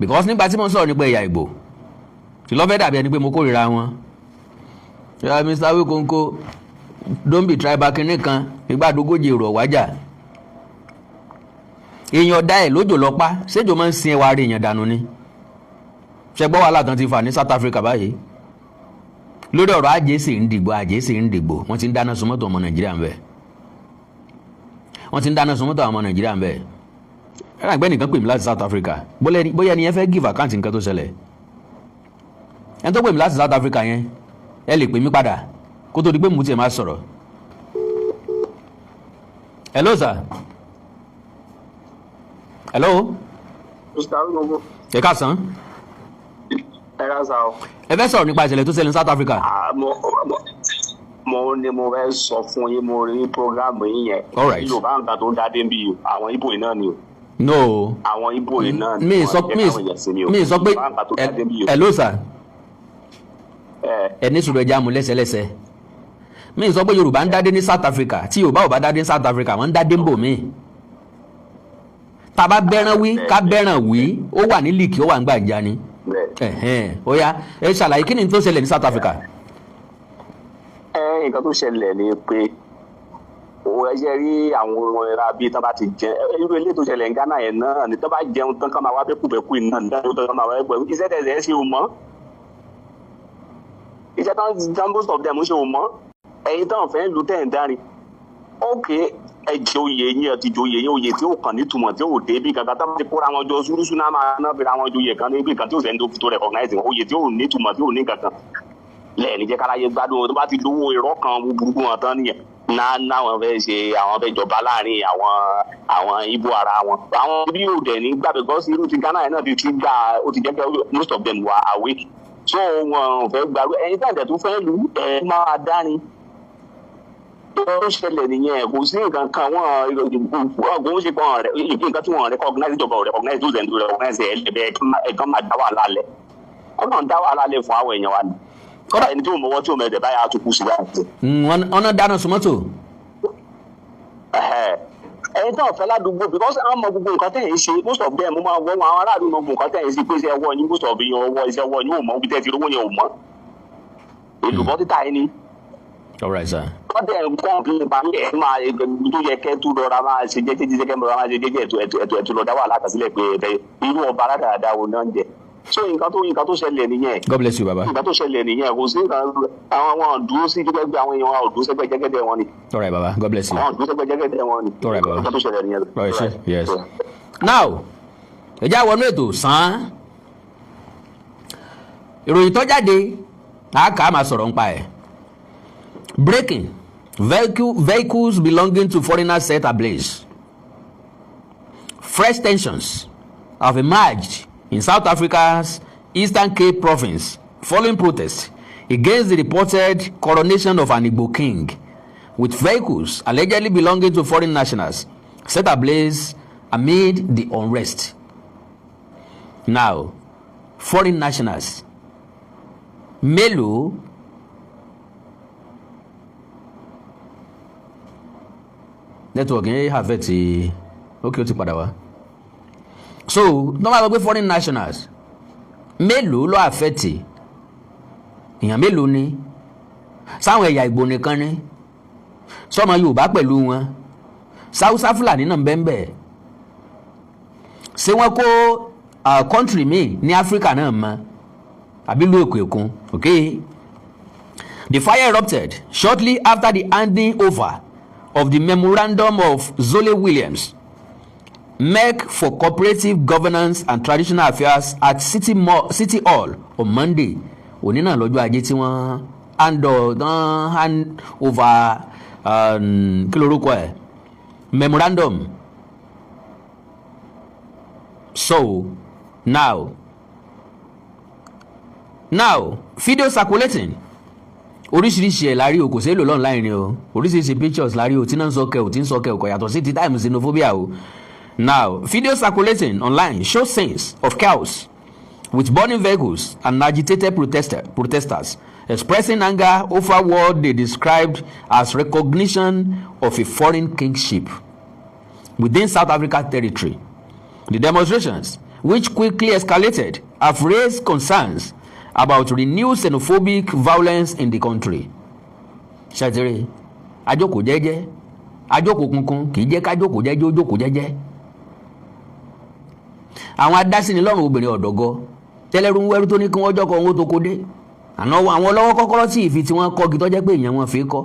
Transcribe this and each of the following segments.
Because nígbà tí mo ń sọ̀rọ̀ nípa ẹ̀yà Ìgbò, tí ló fẹ́ dàbí ẹni pé mo kórìíra wọn. Ya Mr. Awikonko, don't be tribal. Kinní kan ìgbàdógójì èrò ọ̀wájà èèyàn ọ̀dà ẹ̀ lójò lọ́pá ṣéjò máa ń sin ẹwà rẹ̀ èèyàn dànù ni. Ṣẹgbọ́n wàhálà tán ti fà ní South Africa báyìí lórí ọ̀rọ̀ ajé sì ń dìgbò, ajé sì ń dìgbò. Wọ́n ti ń dáná sun mọ́tò ọmọ Nàìjíríà ń bẹ̀, wọ́n ti ń dáná sun mọ́tò ọmọ Nàìjíríà ń bẹ̀. Ẹ̀rọ àgbẹ̀ nìkan pè mí láti South Africa, bóyá ẹni yẹn fẹ́ give account nǹkan tó ṣẹlẹ̀. Ẹni tó pè mí láti South Africa yẹn, ẹ lè pè mí padà kó tó di pé mo tiẹ̀ máa sọ̀rọ̀. Hello, sir. Hello. Mr. Awikonko. Ẹ káàsán. Ẹ ká sá o. Ẹ fẹ́ sọ̀rọ̀ nípa ìṣẹ̀lẹ̀ tó ṣẹlẹ̀ ní South Africa. Ah, mo ní mo fẹ́ sọ fún yín, mo rí program yín yẹn. All right. Yorùbá nǹkan tó ń dá dé bí o, àwọn Ibo yìí náà ni o. No. Àwọn Ibo yìí náà ni mi wọ́n sọ jẹ́ mi káwọn èèyàn sí ni o. Mi sọ pé Yorùbá nǹkan tó dá dé bí o. Hello, sir. Ẹ. Ẹ ní sùúrù, ẹja mú lẹ́sẹlẹ́sẹ. Mi sọ pé Yorùbá ń dádé ní South Africa. Tí Yorùbá ò bá dádé ní South Africa, wọ́n ń dádé ń bò míì. Tá a bá bẹ́ràn wí, ká bẹ́ràn wí, ó wà ní líìkì, ó wà ń gbàǹjà ni. Bẹ́ẹ̀. Ẹ̀hẹ́n, ó yá, ẹ ṣàlàyé kí ni tó ṣẹlẹ̀ ní South Africa. Ẹ, nǹkan tó ṣẹlẹ̀ ni pé òun ẹ ṣe rí àwọn ẹra bíi tán bá ti jẹ irú ilé tó ṣẹlẹ̀ ní Ghana yẹn náà ni, tán bá jẹun tán, kán máa wá bẹ́kùbẹ́kù iná ní tán, máa wá bẹ́kùbẹ́kù. Iṣẹ́ tẹ̀sẹ̀ ṣe ò mọ́, iṣẹ́ tán most of them ṣe ò mọ́. Ẹ̀yin tán fẹ́ lu tẹ̀ ń dárin, ok, ẹ jẹ oyè yín, ẹ ti jẹ oyè yín, oyè tí ó kàn nítumọ̀, tí ó dé bí kankan. Tán ti kóra wọn jọ ṣúrúṣú náà, máa ná fira wọn joyè kan níbi kan tí ó sẹ́ni tó recognize wọn, oyè tí ó nítumọ̀, tí ó ní kankan lẹ́ẹ̀ni jẹ́ káráyé gbádùn. Tó bá ti lówó irọ́ kan burúkú wọn tán nìyẹn náà, náwọn fẹ́ ṣe, àwọn fẹ́ jọba láàrin àwọn Ibo ara wọn. Àwọn bí yóò dẹ̀ ní gbà, because irú ti Ghana yẹn náà ti tún gbà, ó ti jẹ́ pé most of them were awake, so wọn ò fẹ́ gbàrú. Ẹ̀yin tí àjẹ̀ tó fẹ́ lù ẹ̀ máa dárin tó ṣẹlẹ̀ nìyẹn. Kò sí nǹkan kan, wọn kò ń ṣe kan rẹ nǹkan tí wọn recognize, ìjọba ò recognize tó zẹ̀ ń recognize ẹ̀ lẹ́bẹ̀ẹ́ ẹ̀kan máa dá wàhálà lẹ̀, ọ̀nà dá wàhálà lẹ̀ fún àwọn èèyàn wa ni. Kọ́dà ẹni tí ò mọwọ́ tí ò mẹ̀ẹ́dẹ̀ báyà á tún kú sí báyìí. Wọ́n náà dáná sun mọ́tò. Ẹni tí wọn fẹ́ ládùúgbò, because àwọn ọmọ gbogbo nǹkan tẹ̀ ń ṣe, most of them máa wọ́ wọn. Àwọn aráàlú mọ gbogbo nǹkan tẹ̀ ń ṣe, pé iṣẹ́ ọwọ́ yín, most of yín, ọwọ́ iṣẹ́ ọwọ́ yín ò mọ̀, ibi tẹ́ ti rówó yẹn ò mọ̀, èlùbọ́ títà yín ni. All right, sir. Wọ́n tẹ̀ ń kọ́ bí nípa ẹ̀ máa tó yẹ kẹ́ tó rọra máa ṣe jẹ́jẹ́ jẹ́jẹ́, kẹ́ rọra máa ṣe jẹ́jẹ́, ẹ̀tọ́ ẹ̀tọ́ ẹ̀tọ́ ẹ̀tọ́ lọ dá wàhálà kan sílẹ̀ pé ẹ̀fẹ̀ irú ọba aládàáda wo náà ń jẹ. So nǹkan tó ṣẹlẹ̀ nìyẹn. God bless you, baba. Nǹkan tó ṣẹlẹ̀ nìyẹn. Kò sí nǹkan, àwọn wọn dúró sí gbẹgbẹ, àwọn èèyàn wọn ò dúró sẹ́gbẹ́ jẹ́gẹ́dẹ́ wọn ni. All right, baba, God bless you. Àwọn dúró sẹ́gbẹ́ jẹ́gẹ́dẹ́ wọn ni. All right, baba. Nǹkan tó ṣẹlẹ̀ nìyẹn. All right, sir. Yes. Now, ẹ já wọnú ètò sàn. Ìròyìn tó jáde, àáká máa sọ̀rọ̀ nípa ẹ̀. Breaking: vehicles belonging to foreigners set ablaze. Fresh tensions have emerged in South Africa's Eastern Cape province following protests against the reported coronation of an Igbo king, with vehicles allegedly belonging to foreign nationals set ablaze amid the unrest. Now, foreign nationals mélòó? Network yẹn affect. Ok, ó ti padà wá. So tó máa sọ pé foreign nationals mélòó ló affect, èèyàn mélòó ni? Sáwọn ẹ̀yà Ìgbò nìkan ni? Sọmọ Yorùbá pẹ̀lú wọn? Sáwúsá, Fúlàní náà bẹ́ẹ̀ bẹ́ẹ̀? Ṣé wọ́n kó country míì ní Áfíríkà náà mọ́ àbí ìlú òkè òkun? Okay. The fire erupted shortly after the handing over of the memorandum of Zole Williams, MEC for Cooperative Governance and Traditional Affairs, at City Hall on Monday. Òní náà lọ́jọ́ ajé tí wọ́n hand over kí lorúkọ ẹ̀, memorandum. So now video circulating, oríṣiríṣi ẹ̀ lárí o, kò sí èlò online ni o. Oríṣiríṣi pictures lárí o, tí náà ń sọ kẹ ò tí ń sọ kẹ ò, kò yàtọ̀ sí ti time xenophobia o. Now, video circulating online show scenes of chaos with burning vehicles and agitated protesters expressing anger over what they described as recognition of a foreign kingship within South Africa territory. The demonstrations, which quickly escalated, have raised concerns about renewed xenophobic violence in the country. Ṣàtìrì ajókòó jẹ́jẹ́, ajókòó kunkun kì í jẹ́ kájókòó jẹ́jẹ́, ó jókòó jẹ́jẹ́. Àwọn adásínilọ́rùn obìnrin ọ̀dọ́gọ́ tẹ́lẹ̀rú ń wẹ́rú tó ní kí wọ́n jọ́kọ̀ owó tó kó dé àná, àwọn ọlọ́wọ́ kọ́kọ́rọ́ tí ìfi tí wọ́n kọ́gi tó jẹ́ pé èèyàn wọn fi kọ́,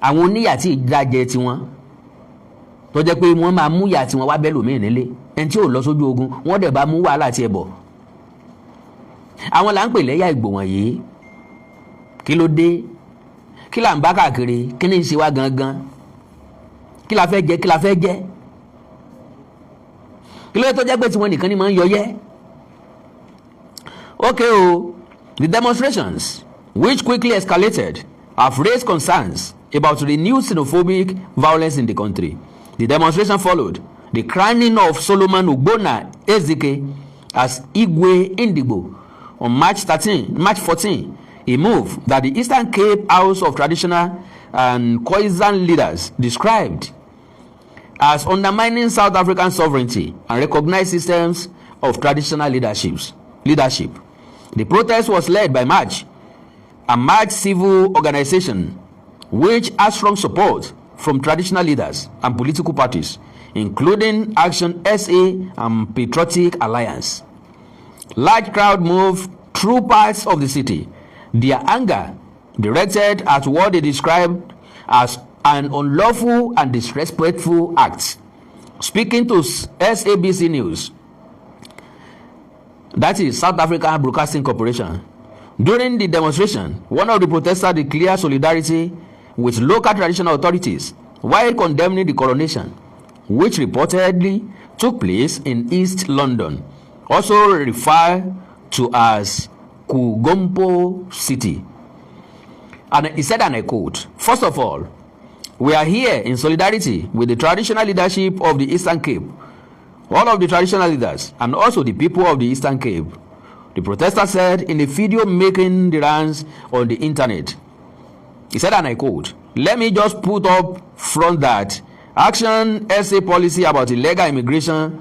àwọn oníyà tí ìdájẹ́ tiwọn tó jẹ́ pé wọ́n máa mú ìyà tiwọn wá bẹ́ẹ̀ lòmíì nílé, ẹni tí ò lọ sójú ogun, wọ́n dẹ̀ bá mú wàhálà tiẹ̀ bọ̀. Àwọn là ń pè lẹ́yà Ìgbò wọ̀nyí. Kí ló dé? Kí là ń bá káàkiri? Kí ni ń ṣe wá gangan? Kí la fẹ́ jẹ? Kí la fẹ́ jẹ? Kí ló dé tó jẹ́ pé tiwọn nìkan ni máa ń yọyẹ́? Okay o, the demonstrations, which quickly escalated, have raised concerns about renewed xenophobic violence in the country. The demonstration followed the crowning of Solomon Ogbonna Ezike as Igwe Ndigbo on March 13, March 14, a move that the Eastern Cape House of Traditional and Khoisan Leaders described as undermining South African sovereignty and recognized systems of traditional leadership. The protest was led by March and March Civil Organization, which has strong support from traditional leaders and political parties, including Action SA and Patriotic Alliance. Large crowd moved through parts of the city, their anger directed at what they described as an unlawful and disrespectful act. Speaking to SABC News, that is South African Broadcasting Corporation, during the demonstration, one of the protesters declared solidarity with local traditional authorities while condemning the coronation, which reportedly took place in East London, also referred to as KuGompo City. And he said, and I quote, "First of all, we are here in solidarity with the traditional leadership of the Eastern Cape, all of the traditional leaders and also the people of the Eastern Cape," the protester said in a video making the rounds on the internet. He said, and I quote, "Let me just put up front that Action SA policy about illegal immigration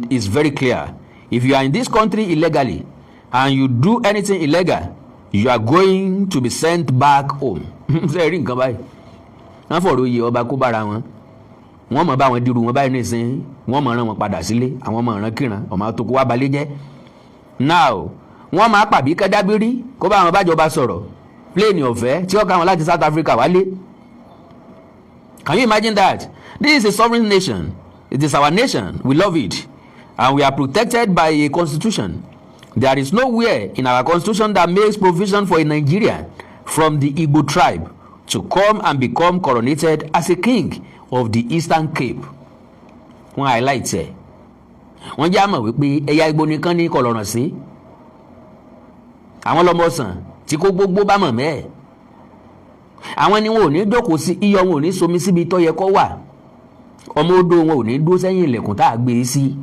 is very clear. If you are in this country illegally and you do anything illegal, you are going to be sent back home." Ṣe rí nǹkan báyìí? Wọ́n fọ̀rọ̀ oyè ọba kó bára wọn, wọ́n mọ̀ bá wọn dirú wọn báyìí nísìnyí, wọ́n mọ̀ rán wọn padà sílé. Àwọn ọmọ ìran kíran ọmọ àtòkù wa balẹ̀ jẹ́. Now wọ́n máa pàbí kẹ́dábírí kó bá àwọn bájọba sọ̀rọ̀, plane ọ̀fẹ́ tí ó ká wọn láti South Africa wálé. Can you imagine that? This is a sovereign nation. It is our nation. We love it and we are protected by a constitution. There is nowhere in our constitution that makes provision for a Nigerian from the Igbo tribe to come and become coronated as a king of the Eastern Cape. Wọ́n highlight ẹ̀, wọ́n já mọ̀ wípé ẹ̀yà Ìgbò nìkan ní kọlọ̀ràn sí àwọn lọ́mọ ọ̀sán tí kò gbogbo bá mọ̀ mẹ́ẹ̀. Àwọn ni wọn ò ní jókòó sí iyọ̀, wọn ò ní somi síbi tó yẹ kó wà, ọmọ odò wọn ò ní dúró sẹ́yìn ilẹ̀kùn tá a gbé e sí.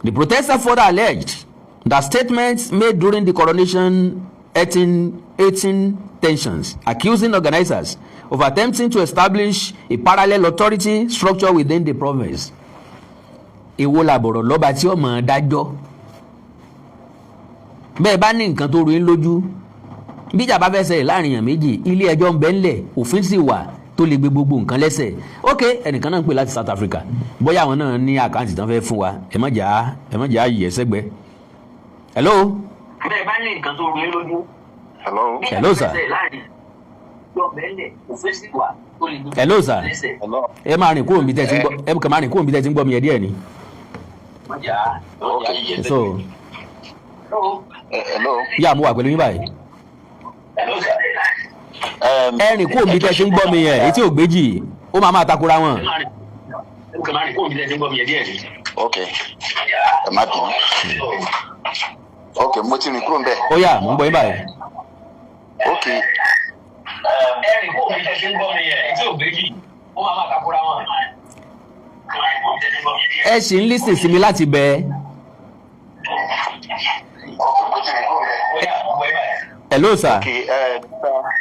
The protester further alleged that statements made during the coronation 18, 18 tensions, accusing organizers of attempting to establish a parallel authority structure within the province. Èwo làbọ̀rọ̀ lọ́ba tí ọmọ dájọ́ bẹ́ẹ̀ bá ní nǹkan tó rú yín lójú? Bíjà bá fẹ́ ṣẹlẹ̀ láàrin èèyàn méjì, ilé ẹjọ́ ń bẹ ńlẹ̀, òfin sì wà tó lè gbé gbogbo nǹkan lẹ́sẹ̀. Ok, ẹnìkan náà ń pè láti South Africa, bóyá àwọn náà ní account tán fẹ́ fún wa. Ẹ má jà, ẹ má jà yìí ẹsẹ̀gbẹ́. Hello. Bẹ́ẹ̀ bá ní nǹkan tó rú yín lójú. Hello. Hello, sir. Hello, sir. Hello. Ẹ máa rìn kúrò níbi tẹ́ ti ń gbọ́, ẹ kàn máa rìn kúrò níbi tẹ́ ti ń gbọ́ mi yẹn díẹ̀ ni. Okay. So Hello. Yà, mo wà pẹ̀lú yín báyìí. Ẹ rìn kúrò níbi tẹ́ ti ń gbọ́ mi yẹn, etí ò gbéjì, ó máa máa takora wọn. Okay. Ẹ má bínú. Okay, mo ti rìn kúrò níbẹ̀. Ó yá, mo ń gbọ́ yín báyìí. Okay. Ẹ rìn kúrò níbi tẹ́ ti ń gbọ́ mi yẹn, etí ò gbéjì, ó máa máa takora wọn. Ẹ sì ń listen sí mi láti bẹ. Okay, mo ti rìn kúrò níbẹ̀. Hello, sir. Okay,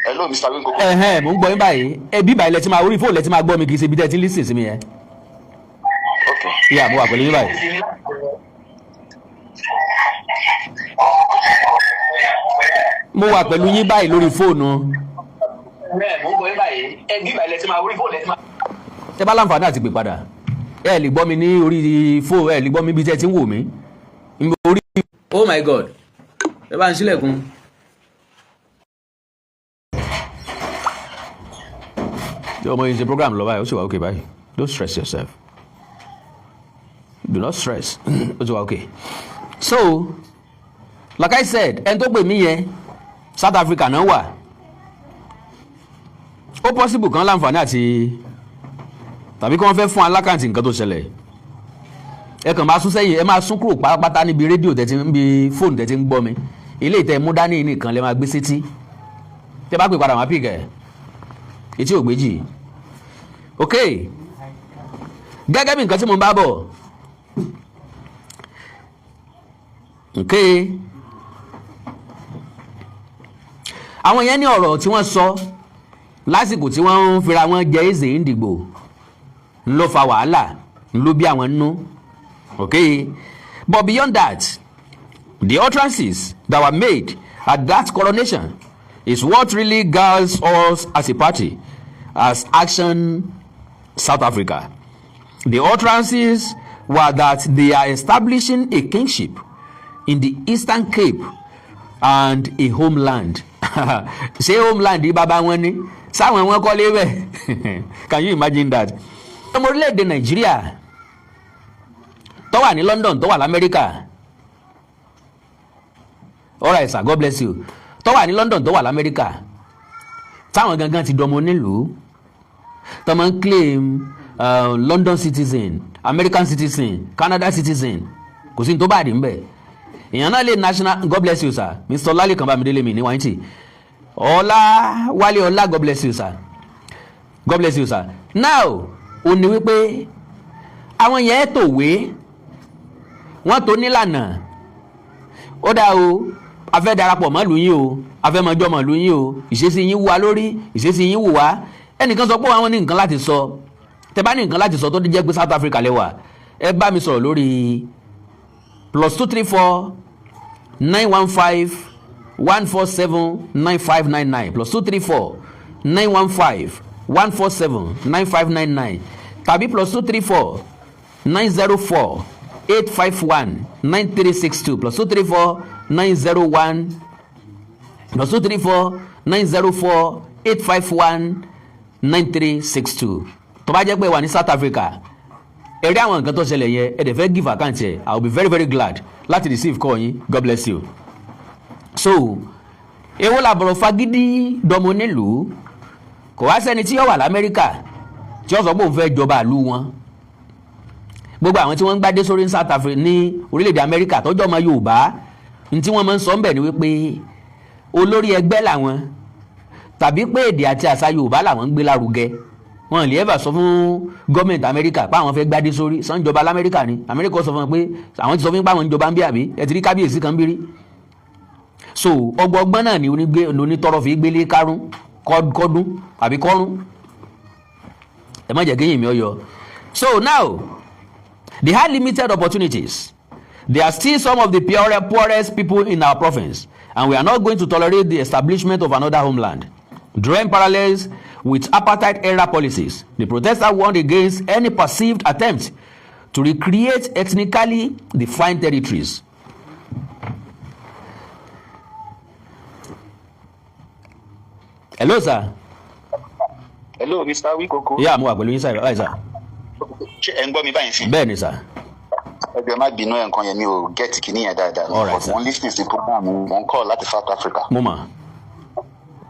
hello, Mr. Wingo. Ẹ̀hẹ́n, mò ń gbọ́ yín báyìí. Ẹ bí báyìí lẹ ti máa orí fóònù lẹ ti máa gbọ́ mi, kì í ṣe ibi tẹ́ ti ń listen sí mi yẹn. Okay. Yà, mo wà pẹ̀lú yín báyìí. Mo wà pẹ̀lú yín báyìí lórí fóònù. Bẹ́ẹ̀, mo ń gbọ́ yín báyìí. Ẹ bí ìbàlẹ̀ tí máa orí fóònù ẹ ti máa. Tẹ bá láǹfààní àti pè padà, ẹ lè gbọ́ mi ní orí fóònù, ẹ lè gbọ́ mi bí tẹ́ ti ń wò mí níbi orí. Oh my God, ẹ bá ń ṣílẹ̀kùn. Tí ọmọ yìí ń ṣe program lọ báyìí, ó sì wà okay báyìí. Don't stress yourself, do not stress, ó sì wà okay. So like I said, ẹni tó pè mí yẹn, South Africa náà wà. Ó possible kan láǹfààní àti tàbí kí wọ́n fẹ́ fún l'account nǹkan tó ṣẹlẹ̀. Ẹ kàn máa sún sẹ́yìn, ẹ máa sún kúrò pátápátá níbi rédíò tẹ́tí, níbi fóònù tẹ́tí ń gbọ́ mi. Ilé ìtẹ́ mú dání nìkan lẹ́ máa gbé sétí. Tẹ́ bá pè padà, máa pick ẹ̀. Etí ò gbéjì. Ok, gẹ́gẹ́ bí nǹkan tí mo ń bá bọ̀, ok, àwọn yẹn ní ọ̀rọ̀ tí wọ́n sọ lásìkò tí wọ́n ń fira wọn jẹ Eze Ndigbo ló fa wàhálà, ló bí àwọn nínú. Okay, but beyond that, the utterances that were made at that coronation is what really galls us as a party, as Action South Africa. The utterances were that they are establishing a kingship in the Eastern Cape and a homeland. Ṣé homeland yìí bàbá wọn ní sáwọn wọn kọ́lé bẹ́ẹ̀? Can you imagine that? Ọmọ orílẹ̀-èdè Nàìjíríà tó wà ní London, tó wà lamẹ́ríkà, alright sir, God bless you, tó wà ní London, tó wà lamẹ́ríkà, táwọn gangan ti dọmọ onílùú, tó máa ń claim London citizen, American citizen, Canada citizen, kò sí ní tó bá rí ń bẹ̀. Èèyàn náà lè national. God bless you, sir. Mr. Ọlálẹ́kan Bámidélé mi ní wáyé. Ọlá Wálé Ọlá, God bless you, sir. God bless you, sir. Now, ó ní wípé àwọn yẹn tòwé, wọ́n tó nílànà. Ó dáa o, a fẹ́ darapọ̀ mọ́ ìlú yín o, a fẹ́ mọ́jọ́ mọ́ ìlú yín o, ìṣesí yín wù wá lórí, ìṣesí yín wù wá. Ẹnìkan sọ pé àwọn ní nǹkan láti sọ. Tẹ bá ní nǹkan láti sọ, tó jẹ́ pé South Africa lẹ́wà, ẹ bá mi sọ̀rọ̀ lórí +234 915 147 9599, +234 915 147 9599, tàbí +234 904 851 9362, +234 901, +234 904 851 9362. Tó bá jẹ́ pé wà ní South Africa, ẹ rí àwọn nǹkan tó ṣẹlẹ̀ yẹn, ẹ dẹ̀ fẹ́ give account ẹ̀, I will be very very glad láti receive call yín. God bless you. So èwo làbọ̀rọ̀ fagídí dọmọ nílùú? Kò wá sẹ́ni tí yóò wà lamẹ́ríkà tí ó sọ pé òun fẹ́ jọba ìlú wọn. Gbogbo àwọn tí wọ́n ń gbádé sórí ní South Africa, ní orílẹ̀-èdè Amẹ́ríkà, tọ́jú ọmọ Yorùbá ní tí wọ́n máa ń sọ ń bẹ̀ ni wípé olórí ẹgbẹ́ làwọn, tàbí pé èdè àti àṣà Yorùbá làwọn ń gbé lárugẹ. Wọn lè ever sọ fún gọ́ọ̀mẹ̀ntì Amẹ́ríkà pé àwọn fẹ́ gbádé sórí sànjọba lamẹ́ríkà ni. Amẹ́ríkà sọ fún wọn pé àwọn ti sọ fún pé àwọn ń jọba ń bí, àbí ẹ ti rí kábíyèsí kan bí rí? So ọgbọgbọ́n náà ni onítọ́rọ̀ fi gbélé kárún kọ́dún àbí kọ́rún. Ẹ má jẹ́ kéyìn mi ọ yọ. So now, they had limited opportunities. They are still some of the poorest people in our province, and we are not going to tolerate the establishment of another homeland. Drawing parallels with apartheid era policies, the protesters warned against any perceived attempt to recreate ethnically defined territories. Hello, sir. Hello, Mr. Wikoko. Yeah, mo wà pẹ̀lú yín, sir. Báyìí, sir. Ṣé ẹ ń gbọ́ mi báyìí sí? Bẹ́ẹ̀ ni, sir. Ẹ jọ̀ọ́, má bínú, ẹ̀ nǹkan yẹn mi ò get kìíní yẹn dáadáa. All right, But sir. mo ń listen sí program, mo ń call láti South Africa. Mo mọ̀.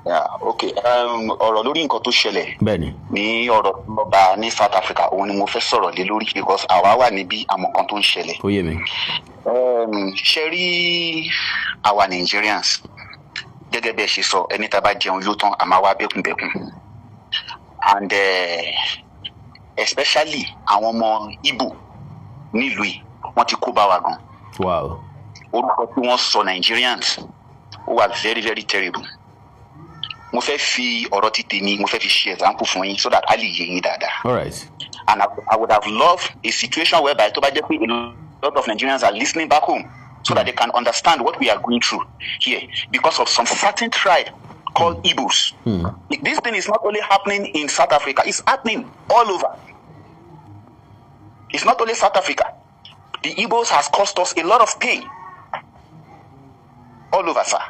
Yeah, okay. Ọ̀rọ̀ lórí nǹkan tó ṣẹlẹ̀ Bẹ́ẹ̀ ni. ní ọ̀rọ̀ ọba ní South Africa, òun ni mo fẹ́ sọ̀rọ̀ lé lórí, because àwa wà níbí, àmọ́ kan tó ń ṣẹlẹ̀. Ó yé mi. Ṣe rí àwa Nigerians, gẹ́gẹ́ bí ẹ ṣe sọ, ẹni tá a bá jẹun yóò tán, a máa wá bẹ́kùnbẹ́kùn, and especially àwọn ọmọ Igbo nílùú yìí, wọ́n ti kó bá wa gan. Orúkọ tí wọ́n sọ Nigerians, ó wà very very terrible. Mo fẹ́ fi ọ̀rọ̀ ti tèmi, mo fẹ́ fi ṣe example fún yín so that a lè yé yín dáadáa. All right. And I would have loved a situation whereby tó bá jẹ́ pé a lot of Nigerians are listening back home. so that they can understand what we are going through here because of some certain tribe called Igbos. This thing is not only happening in South Africa, it's happening all over. It's not only South Africa. The Igbos has caused us a lot of pain all over, sir.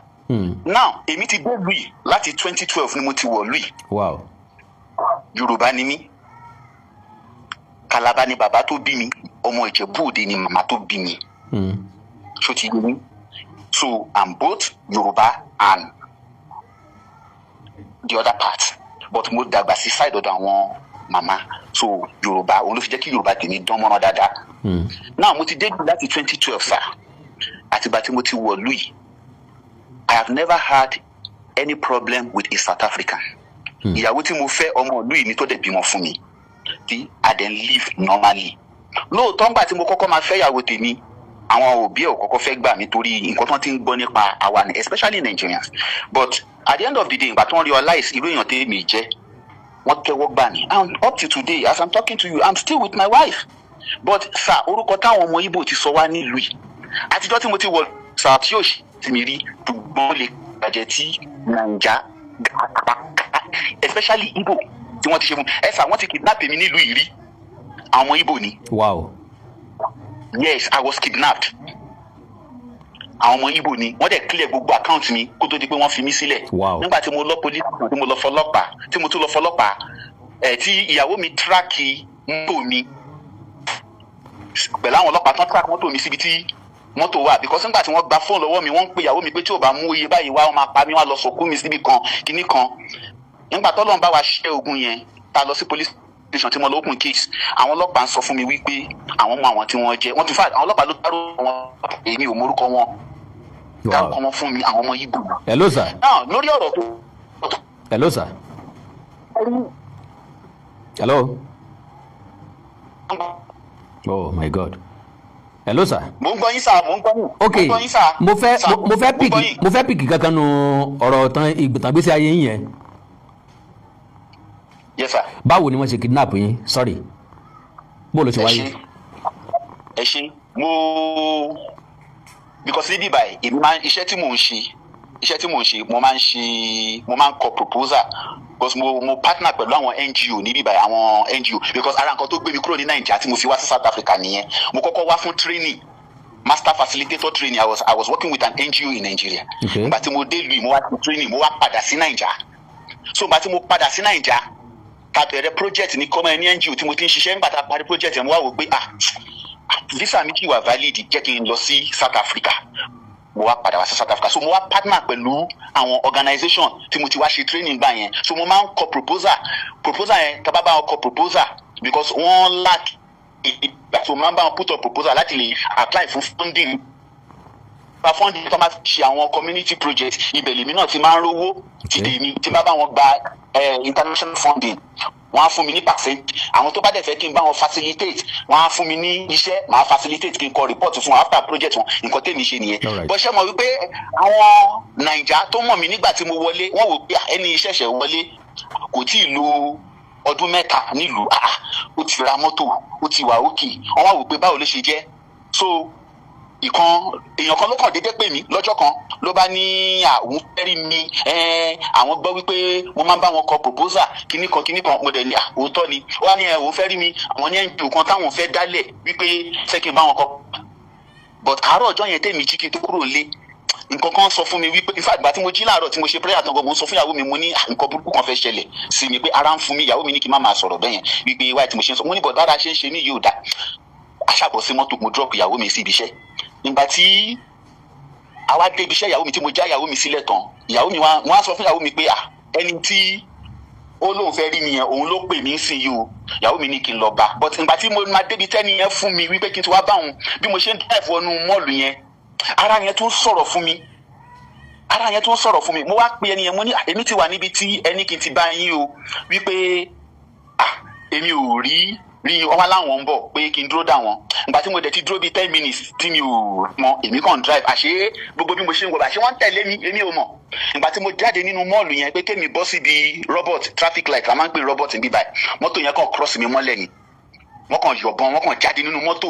Now, èmi ti dé ìlú láti 2012 ni mo ti wọ̀ ìlú. Yorùbá ni mí. Calabar ni bàbá tó bí mi, ọmọ Ìjẹ̀bú Òde ni màmá tó bí mi. Ṣó ti yé mi? So I'm both Yorùbá and the other part, but mo dàgbà sí side ọ̀dọ̀ àwọn màmá, so Yorùbá òun ló fi jẹ́ kí Yorùbá tèmi dán mọ́rán dáadáa. Now, mo ti dé ìlú láti 2012, sir. Àtìgbà tí mo ti wọ̀ ìlú yìí, I have never had any problem with a South African. Ìyàwó tí mo fẹ́, ọmọ ìlú yìí ni, tó dẹ̀ bímọ fún mi, tí I then live normally. Lóòótọ́, ńgbà tí mo kọ́kọ́ máa fẹ́ ìyàwó tèmi, àwọn òbí ẹ̀ ò kọ́kọ́ fẹ́ gbà mí torí nǹkan tó ti ń gbọ́ nípa àwa ni, especially Nigerians. But at the end of the day, ìgbà tó ń realize irú èèyàn tèmi jẹ́, wọ́n tẹ́wọ́ gbà mí, and up to today, as I'm talking to you, I'm still with my wife. But sir, orúkọ táwọn ọmọ Ìgbò ti sọ wá nílùú yìí, àtijọ́ tí mo ti wọ sir, tí yóò ṣe tí mi rí, ṣùgbọ́n lè bàjẹ́ tí Naija, especially Igbo, tí wọ́n ti ṣe fún ẹ sir, wọ́n ti kidnap mi nílùú yìí rí. Àwọn ọmọ Igbo ni. Yes, I was kidnapped. Àwọn ọmọ Igbo ni. Wọ́n dẹ̀ clear gbogbo account mi kó tó di pé wọ́n fi mí sílẹ̀. Nígbà tí mo lọ police station, tí mo lọ fọlọ́pàá, tí mo tún lọ fọlọ́pàá ẹ̀, tí ìyàwó mi track mọ́tò mi pẹ̀lú àwọn ọlọ́pàá, tán track mọ́tò mi síbi tí mọ́tò wà, because nígbà tí wọ́n gba fóònù lọ́wọ́ mi, wọ́n ń pe ìyàwó mi pé tí ò bá mú iye báyìí wá, wọ́n máa pa mí, wọ́n á lọ sọ̀kú mi síbi kan, kinní kan. Nígbà tọ́lọ́run bá wa ṣẹ́ ogun yẹn, tá a lọ sí police station, tí mo lọ open case, àwọn ọlọ́pàá ń sọ fún mi wípé àwọn mọ àwọn tí wọ́n jẹ́. Wọ́n ti fà àwọn ọlọ́pàá ló dárò wọn, èmi ò mórúkọ wọn, dárúkọ wọn fún mi, àwọn ọmọ Ìgbò. Hello, sir. Náà lórí ọ̀rọ̀ tó Hello, sir. Hello. Oh my God. Hello, sir. Mo ń gbọ́ yín, sir, mo ń gbọ́ yín. Ok. Mo ń gbọ́ yín, sir. Mo fẹ́ Sir, mo fẹ́ mo ń pick gbọ́ yín. Mo fẹ́ pick kankan nu ọ̀rọ̀ tán ìgbésí ayé yín yẹn. Yes, sir. Báwo ni wọ́n ṣe kidnap yín? Sorry, bó ló ṣe Ẹ wáyé? ṣe, ẹ ṣe. Mo because níbí báyìí, èmi máa ń iṣẹ́ tí mò ń ṣe, iṣẹ́ tí mò ń ṣe, mo máa ń ṣe, mo máa ń kọ proposal because mo partner pẹ̀lú àwọn NGO níbí báyìí, àwọn NGO, because ara nǹkan tó gbé mi kúrò ní Nàìjíríà tí mo fi wá sí South Africa nìyẹn. Mo kọ́kọ́ wá fún training, master facilitator training. I was working with an NGO in Nigeria. Ìgbà tí mo dé ìlú yìí, mo wá sí training, mo wá padà sí Nàìjà. So ìgbà tí mo padà sí Nàìjà, ta bẹ̀rẹ̀ project ní kọ́mọ ní NGO tí mo ti ń ṣiṣẹ́. Nígbà tá a parí project yẹn, mo wá wò pé, ah, visa mi kì í wà valid, jẹ́ kí n lọ sí South Africa. Mo wá padà wá sí South Africa. So mo wá partner pẹ̀lú àwọn organisation tí mo ti wá ṣe training gbà yẹn. So mo máa ń kọ proposal. Proposal yẹn, tá a bá bá wọn kọ proposal, because wọ́n lack ìgbà, so mo máa ń bá wọn put up proposal láti lè apply fún funding, gba funding tó máa fi ṣe àwọn community project. Ibẹ̀ lèmi náà ti máa ń rówó ti tèmi. Tí bá bá wọn gba international funding, wọ́n á fún mi ní percent. Àwọn tó bá dẹ̀ fẹ́ kí n bá wọn facilitate, wọ́n á fún mi ní iṣẹ́, màá facilitate, kí n kọ report fún wọn after project wọn. Nǹkan tèmi ṣe nìyẹn. Bó ṣe mọ̀ wípé àwọn Naija tó mọ̀ mí nígbà tí mo wọlé, wọ́n wò pé, ah, ẹni ṣẹ̀ṣẹ̀ wọlé, kò tí ì lo ọdún 3 nílùú, ah, ó ti ra mọ́tò, ó ti wà òkè. Wọ́n wá wò pé báwo ló ṣe jẹ́. So ìkan èèyàn kan ló kàn déédéé pè mí lọ́jọ́ kan, ló bá ní àwọn fẹ́ rí mi, àwọn gbọ́ wípé mo máa ń bá wọn kọ proposal, kíní kan kíní kan. Mo dẹ̀ ní òótọ́ ni. Ó wá ní òun fẹ́ rí mi, àwọn ní NGO kan táwọn fẹ́ dálẹ̀, wípé fẹ́ kí n bá wọn kọ. But àárọ̀ ọjọ́ yẹn, tèmi jí kí n tó kúrò lé, nǹkan kan sọ fún mi wípé, in fact, ìgbà tí mo jí láàárọ̀ tí mo ṣe prayer tán gan, mo ń sọ fún ìyàwó mi, mo ní nǹkan burúkú kan fẹ́ ṣẹlẹ̀ sí mi, pé ara ń fún mi. Ìyàwó mi ní kí n má máa sọ̀rọ̀ bẹ́yẹn, wípé wáyé tí mo ṣe ń sọ. Mo ní bọ̀ bára ṣe ń ṣe mí yóò dá aṣàbọ̀ sí mọ́tò. Mo drop ìyàwó mi sí ibi iṣẹ́. Nígbà tí àwa dé ibi iṣẹ́ ìyàwó mi, tí mo já ìyàwó mi sílẹ̀ tán, ìyàwó mi wá, wọ́n á sọ fún ìyàwó mi pé, ah, ẹni tí ó lóun fẹ́ rí mi yẹn, òun ló pè mí sí yìí o. Ìyàwó mi ní kí n lọ bá. But ìgbà tí mo máa débi tẹ́ni yẹn fún mi wípé kí n ti wá bá òun, bí mo ṣe ń drive wọnú mall yẹn, ara yẹn tún sọ̀rọ̀ fún mi, ara yẹn tún sọ̀rọ̀ fún mi. Mo wá pe ẹni yẹn, mo ní, "Ah, èmi ti wà níbi tí ẹni kí n ti bá yín o," wípé, ah, èmi ò rí rí. Wọn wá láwọn ń bọ̀, pé kí n dúró dà wọ́n. Ìgbà tí mo dẹ̀ ti dúró bíi 10 minutes tí mi ò mọ, èmi kàn drive. Àṣé gbogbo bí mo ṣe ń wọ̀, àṣé wọ́n ń tẹ̀lé mi, èmi ò mọ̀. Ìgbà tí mo jáde nínú mall yẹn pé kémi bọ́ síbi robot, traffic light la máa ń pè robot níbí báyìí, mọ́tò yẹn kàn cross mi mọ́lẹ̀ ni. Wọ́n kàn yọ̀bọ̀n, wọ́n kàn jáde nínú mọ́tò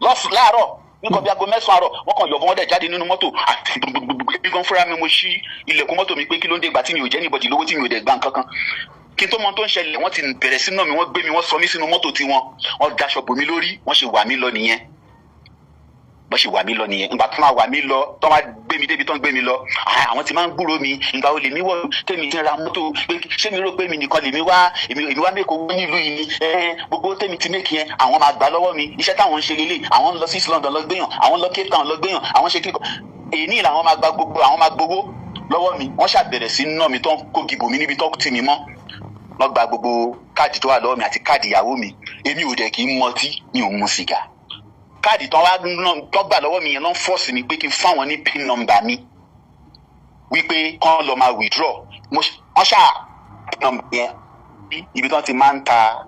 lọ́sùn láàárọ̀. Nǹkan bí aago 9 àárọ̀, wọ́n kàn yọ̀bọ̀n, wọ́n dẹ̀ jáde nínú mọ́tò àti gbogbogbò. Gan fúnra mi, mo ṣí ilẹ̀kùn mọ́tò mi pé kí ló ń dé ìgbà tí mi ò jẹ́ anybody lówó, tí mi ò dẹ̀ gbà nǹkan kan. Kí n tó mọ tó ń ṣẹlẹ̀, wọ́n ti bẹ̀rẹ̀ sí náà mi, wọ́n gbé mi, wọ́n sọ mí sínú mọ́tò tiwọn, wọ́n daṣọ bò mí lórí, wọ́n ṣe wà mí lọ nìyẹn. Bọ́n ṣe wà mí lọ nìyẹn. Ìgbà tó máa wà mí lọ, tó máa gbé mi débi tó ń gbé mi lọ, àwọn tí máa ń gbúrò mi. Ìgbà wo lèmi wọ̀ tèmi ti ra mọ́tò? Pé ṣé mi rò pé mi nìkan lèmi wá, èmi wá make owó nílùú yìí ni? Gbogbo tèmi ti make yẹn, àwọn máa gbà lọ́wọ́ mi. Iṣẹ́ táwọn ń ṣe lélẹ̀, àwọn ń lọ sí London lọ gbéyàn, àwọn ń lọ Cape Town lọ gbéyàn, àwọn ṣe kíkọ èyí làwọn máa gba gbogbo, àwọn máa gbowó lọ́wọ́ mi. Wọ́n ṣàbẹ̀rẹ̀ sí ná mi tó ń kó gìbò mi níbi tó tì mí mọ́. Wọ́n gba gbogbo káàdì tó wà lọ́wọ́ mi àti káàdì ìyàwó mi. Èmi ò dẹ̀ kí ń mọtí, mi ò mu sìgá. Káàdì tán wá tó gbà lọ́wọ́ mi yẹn ló ń force mi pé kí n fáwọn ní PIN number mi, wípé kán lọ máa withdraw. Wọ́n ṣáà PIN number yẹn, ibi tí wọ́n ti máa ń ta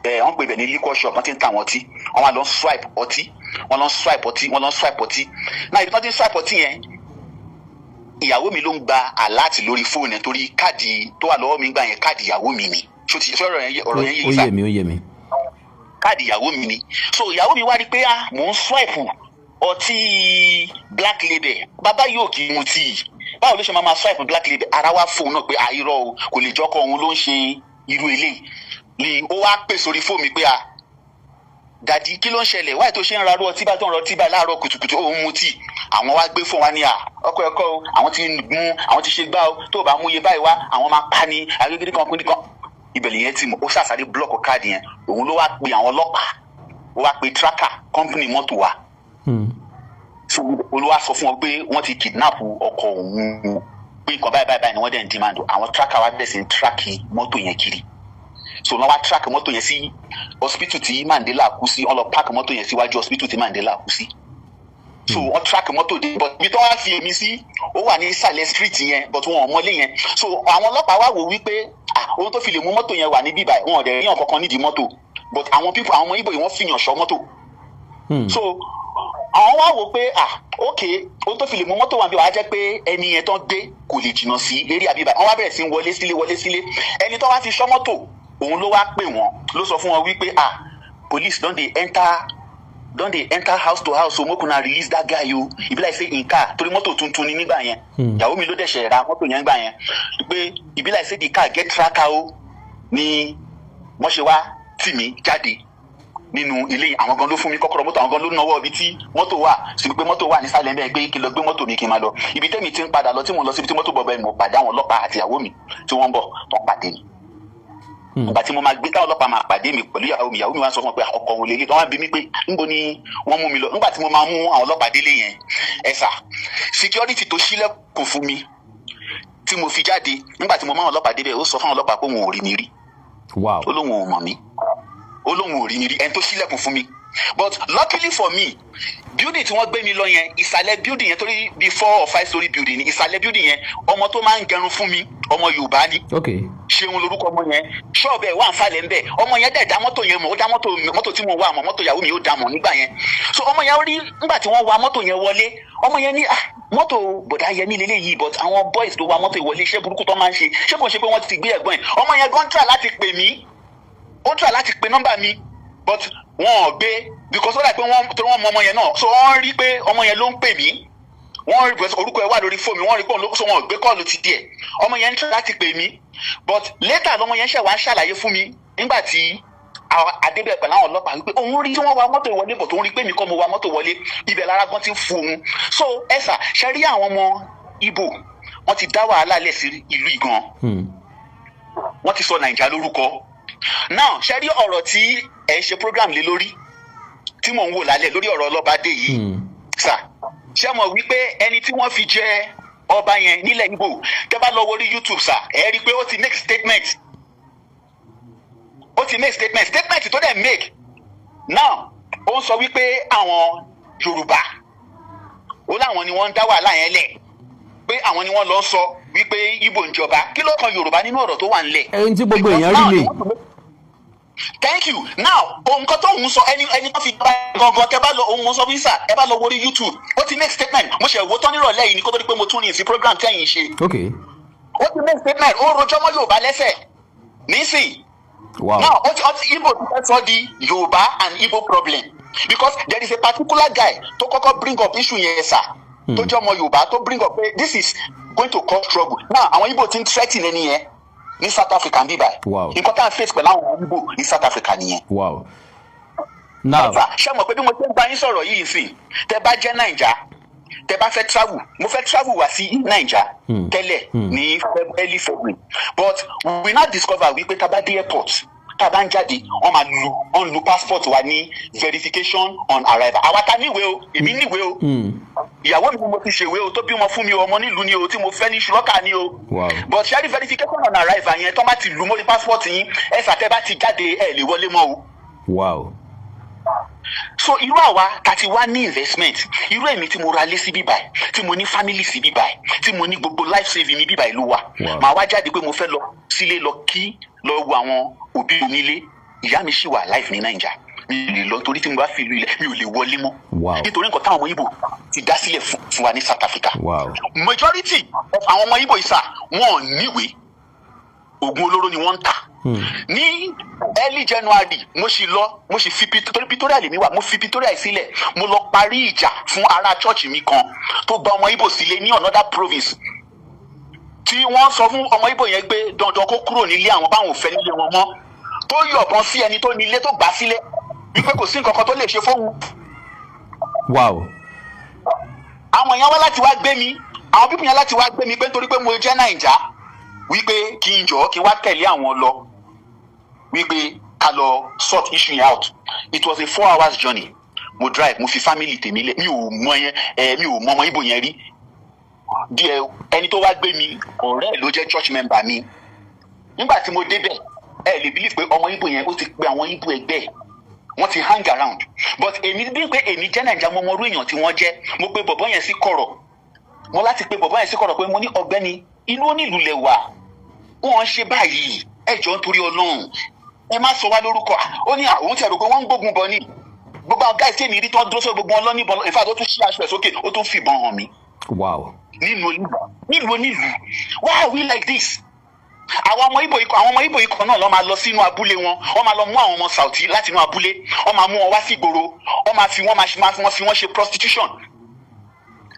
ẹ, wọ́n pè bẹ̀ ní liquor shop, wọ́n ti ń ta àwọn ọtí. Wọ́n wá lọ ń swipe ọtí, wọ́n lọ ń swipe ọtí, wọ́n lọ ń swipe ọtí náà. Ibi tí wọ́n ti ń swipe ọtí yẹn, ìyàwó mi ló ń gba alert lórí fóònù ẹ̀, torí káàdì tó wà lọ́wọ́ mi gbà yẹn, káàdì ìyàwó mi ni. Ṣó ti sọ̀rọ̀ yẹn, ọ̀rọ̀ yẹn yé? Ó yé mi, ó yé mi. Káàdì ìyàwó mi ni. So ìyàwó mi wá rí pé, ah, mò ń swipe ọtí Black Label. Bàbá yóò kì í mu tíì, báwo ló ṣe máa ma swipe Black Label? Ara wa fóun náà pé àìrọ o, kò lè jọkọ òun ló ń ṣe irú eléyìí ni. Ó wá pè sórí fóònù mi pé, ah, daddy, kí ló ń ṣẹlẹ̀? Wáyé tó ṣe ń rarú ọtí bá tó ń rọtí báyìí láàárọ̀ kùtùkùtù, òun mutí. Àwọn wá gbé fún wa ní à ọkọ ẹ̀kọ́ o, àwọn ti mú, àwọn ti ṣe gbá o, tó o bá mú iye báyìí wá, àwọn máa pa ní agbègbè kan pín kan. Ibẹ̀ yẹn ti mọ̀, ó ṣàṣàrí block káàdì yẹn. Òun ló wá pe àwọn ọlọ́pàá, ó wá pe tracker company mọ́tò wa. So olúwa sọ fún wọn pé wọ́n ti kidnap ọkọ òun, pé nǹkan báyìí báyìí báyìí ni wọ́n dẹ̀ ń demand. Àwọn tracker wa bẹ̀rẹ̀ sí ń track mọ́tò yẹn kiri. So wọ́n wá track mọ́tò yẹn sí hospital tí Mandela kú sí. Wọ́n lọ park mọ́tò yẹn síwájú hospital tí Mandela kú sí. So wọ́n track mọ́tò dé, but ibi tó wá fi èmi sí, ó wà ní ìsàlẹ̀ street yẹn, but wọn ò mọlé yẹn. So àwọn ọlọ́pàá wá wò wípé, ah, ohun tó fi lè mú mọ́tò yẹn wà ní bíbá, wọn ò dẹ̀ ríyàn kankan nídìí mọ́tò, but àwọn people, àwọn ọmọ Ìgbò yìí, wọ́n fìyàn ṣọ́ mọ́tò. So àwọn wá wò pé, ah, ok, ohun tó fi lè mú mọ́tò wà bí wàá jẹ́ pé ẹni yẹn tán gbé kò lè jìnnà sí eré àbíbá. Wọ́n wá bẹ̀rẹ̀ sí ń wọlé sílé, wọlé sílé. Ẹni tó wá fi ṣọ́ mọ́tò, òun ló wá pè wọ́n, ló sọ fún wọn wípé, ah, police don dey enter house to house o, make una release that guy o. E be like say im car, torí mọ́tò tuntun ni nígbà yẹn, ìyàwó mi ló dẹ̀ ṣẹ̀ ra mọ́tò yẹn gbà yẹn, pé e be like say the car get tracker o. Ni wọ́n ṣe wá tì mí jáde nínú ilé yìí. Àwọn gan ló fún mi kọ́kọ́rọ́ mọ́tò, àwọn gan ló náwó ibi tí mọ́tò wà sí, pé mọ́tò wà nísàlẹ̀ ń bẹ́ẹ̀, pé kí n lọ gbé mọ́tò mi, kí n máa lọ. Ibi tẹ́mi ti ń padà lọ, tí mo lọ síbi tí mọ́tò bọ̀ bẹ́ẹ̀, mo pàdé àwọn ọlọ́pàá àti ìyàwó mi tí wọ́n ń bọ̀ tó ń pàdé mi. Ìgbà tí mo máa gbé, táwọn ọlọ́pàá máa pàdé mi pẹ̀lú ìyàwó mi, ìyàwó mi wá sọ fún mi pé ọkọ òun lélẹ̀. Wọ́n wá bi mí pé níbo ni wọ́n mú mi lọ. Nígbà tí mo máa mú àwọn ọlọ́pàá délé yẹn, ẹ sà, security tó ṣílẹ̀kùn fún mi tí mo fi jáde, nígbà tí mo máa ọlọ́pàá débẹ̀, ó sọ fún àwọn ọlọ́pàá pé òun ò rí mi rí. Ó lóun ò mọ̀ mí, ó lóun ò rí mi rí, ẹni tó ṣílẹ̀kùn fún mi. But luckily for me, building tí wọ́n gbé mi lọ yẹn, ìsàlẹ̀ building yẹn, torí bí 4 or 5 story building ni, ìsàlẹ̀ building yẹn, ọmọ tó máa ń gẹrun fún mi, ọmọ Yorùbá ni, Ṣeun lorúkọ ọmọ yẹn, ṣọ́ọ̀bù ẹ̀ wà ń falẹ̀ ń bẹ̀. Ọmọ yẹn dẹ̀ dá mọ́tò yẹn mọ̀, ó dá mọ́tò, mọ́tò tí mo wà mọ̀, mọ́tò ìyàwó mi, ó dá mọ̀ nígbà yẹn. So ọmọ yẹn rí nígbà tí wọ́n wa mọ́tò yẹn wọlé, ọmọ yẹn ní, ah, mọ́tò bọ̀dá Yẹmí lélẹ́yìí, but àwọn boys tó wa mọ́tò ìwọlé, iṣẹ́ burúkú tó máa ń ṣe, ṣé kò ṣe pé wọ́n ti gbé ẹ̀gbọ́n ẹ̀? Ọmọ yẹn gan try láti pè mí, ó try láti pe nọ́mbà mi, but wọn ò gbé, because ó dà pé wọ́n, torí wọ́n mọ ọmọ yẹn náà. So wọ́n rí pé ọmọ yẹn ló ń pè mí, wọ́n rí because orúkọ ẹ̀ wà lórí fóònù mi, wọ́n rí pé òun ló, so wọn ò gbé call ti díẹ̀. Ọmọ yẹn ń try láti pè mí, but later lọmọ yẹn ṣẹ̀ wá ń ṣàlàyé fún mi nígbà tí adébẹ̀ pẹ̀lú àwọn ọlọ́pàá wípé òun rí tí wọ́n wa mọ́tò wọlé, bọ̀ tó ń rí pé mi kọ́ mo wa mọ́tò wọlé. Ibẹ̀ lára gan ti ń fu òun. So ẹ sà, ṣe rí àwọn ọmọ Ìgbò, wọ́n ti dá wàhálà lẹ̀ sí ìlú ìgan. Wọ́n ti sọ Nàìjíríà lórúkọ now. Ṣe rí ọ̀rọ̀ tí ẹ̀ ń ṣe program lé lórí tí mò ń wò lálẹ́ lórí ọ̀rọ̀ ọlọ́bàdé yìí, sà, ṣé mọ̀ wípé ẹni tí wọ́n fi jẹ ọba yẹn nílẹ̀ Ìgbò, tẹ́ bá lọ wọrí YouTube, sà, ẹ rí i pé ó ti make statement, ó ti make statement. Statement tó dẹ̀ make now, ó ń sọ wípé àwọn Yorùbá, ó láwọn ni wọ́n ń dá wàhálà yẹn lẹ̀, pé àwọn ni wọ́n lọ sọ wípé Ìgbò ń jọba. Kí ló kan Yorùbá nínú ọ̀rọ̀ tó wà ńlẹ̀? Ẹni tí gbogbo èèyàn rí lè. Thank you. Now, nǹkan tó ń sọ, ẹni tó fi gba gangan, tẹ bá lọ, òun sọ fún sà, ẹ bá lọ wọrí YouTube, ó ti make statement. Mo ṣe wo tán nírọ̀lẹ́ yìí ni kó tó di pé mo tún rìn sí program tẹ́yìn ṣe. Ó ti make statement, ó rojọ́ mọ́ Yorùbá lẹ́sẹ̀ nísìn. Now ó ti Igbo ti fẹ́ sọ di Yorùbá and Igbo problem. Because there is a particular guy tó kọ́kọ́ bring up issue yẹn sà, tó jẹ́ ọmọ Yorùbá, tó bring up pé this is going to cause trouble. Now àwọn Igbo ti ń threaten ẹni yẹn ní South Africa ń bí báyìí. Nǹkan tá à ń face pẹ̀lú àwọn Igbo ní South Africa nìyẹn. Wow, now Sà, ṣé mọ̀ pé bí mo ṣe ń bá yín sọ̀rọ̀ yìí sí, tẹ bá jẹ́ Naija, tẹ bá fẹ́ travel, mo fẹ́ travel wá sí Naija tẹ́lẹ̀ ní early February, but we now discover wípé tá a bá dé airport, tá a bá ń jáde, wọ́n máa lu, wọ́n lu passport wa ní verification on arrival. Àwa ta níwèé o, èmi níwèé o, ìyàwó mi ni mo ti ṣèwé o, tó bímọ fún mi o, ọmọ nílùú ni o, tí mo fẹ́ ní ṣùlọ́kà ni o. But ṣé rí verification on arrival yẹn, tó bá ti lu mórí passport yín, ẹ sàtẹ́ bá ti jáde, ẹ lè wọlé mọ́ o. So irú àwa ta ti wá ní investment, irú èmi tí mo ra lé sí bíbáyìí, tí mo ní family sí bíbáyìí, tí mo ní gbogbo life saving mi bíbáyìí ló wà, màá wá jáde pé mo fẹ́ lọ sílé, lọ kí, lọ wo àwọn òbí mi nílé. Ìyá mi ṣì wà life ní Naija, mi ò lè lọ, torí tí mo bá fi ìlú ilẹ̀, mi ò lè wọlé mọ́, nítorí nǹkan táwọn ọmọ Ìgbò ti dá sílẹ̀ fún wa ní South Africa. Majority of àwọn ọmọ Ìgbò ìsà, wọn ò níwèé, oògùn olóró ni wọ́n ń tà. Ní early January, mo sì lọ, mo sì fi torí Pretoria lèmi wà, mo fi Pretoria yìí sílẹ̀, mo lọ parí ìjà fún ará church mi kan tó gba ọmọ Ìgbò sílé ní another province, tí wọ́n sọ fún ọmọ Ìgbò yẹn pé dandan kó kúrò nílé àwọn, báwọn ò fẹ́ nílé wọn mọ́, tó yọ̀bọ̀n sí ẹni tó nílé tó gbà sílé, wípé kò sí nǹkan kan tó lè ṣe fóun. Àwọn èèyàn wá láti wá gbé mi, àwọn people yẹn láti wá gbé mi pé nítorí pé mo jẹ́ Naija, wípé kí n jọ̀ọ́, kí n wá tẹ̀lé àwọn lọ, wípé ká lọ sort issue yẹn out. It was a 4 hours journey mo drive. Mo fi family tèmi lẹ̀, mi ò mọ yẹn ẹ, mi ò mọ ọmọ Ìgbò yẹn rí díẹ̀. Ẹni tó wá gbé mi, ọ̀rẹ́ ẹ̀ ló jẹ́ church member mi. Nígbà tí mo débẹ̀, ẹ lè believe pé ọmọ Ìgbò yẹn, ó ti pe àwọn Ìgbò ẹgbẹ́ ẹ̀, wọ́n ti hang around. But èmi bí pé èmi jẹ́ Nàìjíríà, mo mọ irú èèyàn tí wọ́n jẹ́. Mo pe bọ̀bọ́ yẹn sí kọ̀rọ̀, mo láti pe bọ̀bọ́ yẹn sí kọ̀rọ̀ pé mo ní, "Ọ̀gbẹ́ni, inú onílù lẹ̀ wà, wọ́n ń ṣe báyìí, ẹ jọ̀ọ́, nítorí Ọlọ́run, ẹ má sọ wá lórúkọ." Ó ní àwọn ti rò pé wọ́n ń gbógun bọ̀ ni. Gbogbo àwọn guys tèmi rí tó ń dúró sórí, gbogbo wọn lọ́nìbọn. In fact, ó tún ṣí aṣọ ẹ̀ sókè, ó tún fìbọn hàn mí. Nílùú onílùú, nílùú onílùú, why are we like this? Àwọn ọmọ Ìgbò ikọ̀, àwọn ọmọ Ìgbò ikọ̀ náà lọ́ máa lọ sínú abúlé wọn, wọ́n máa lọ mú àwọn ọmọ Sauti láti inú abúlé, wọ́n máa mú wọn wá sí ìgboro, wọ́n máa fi wọ́n máa fi wọ́n ṣe prostitution.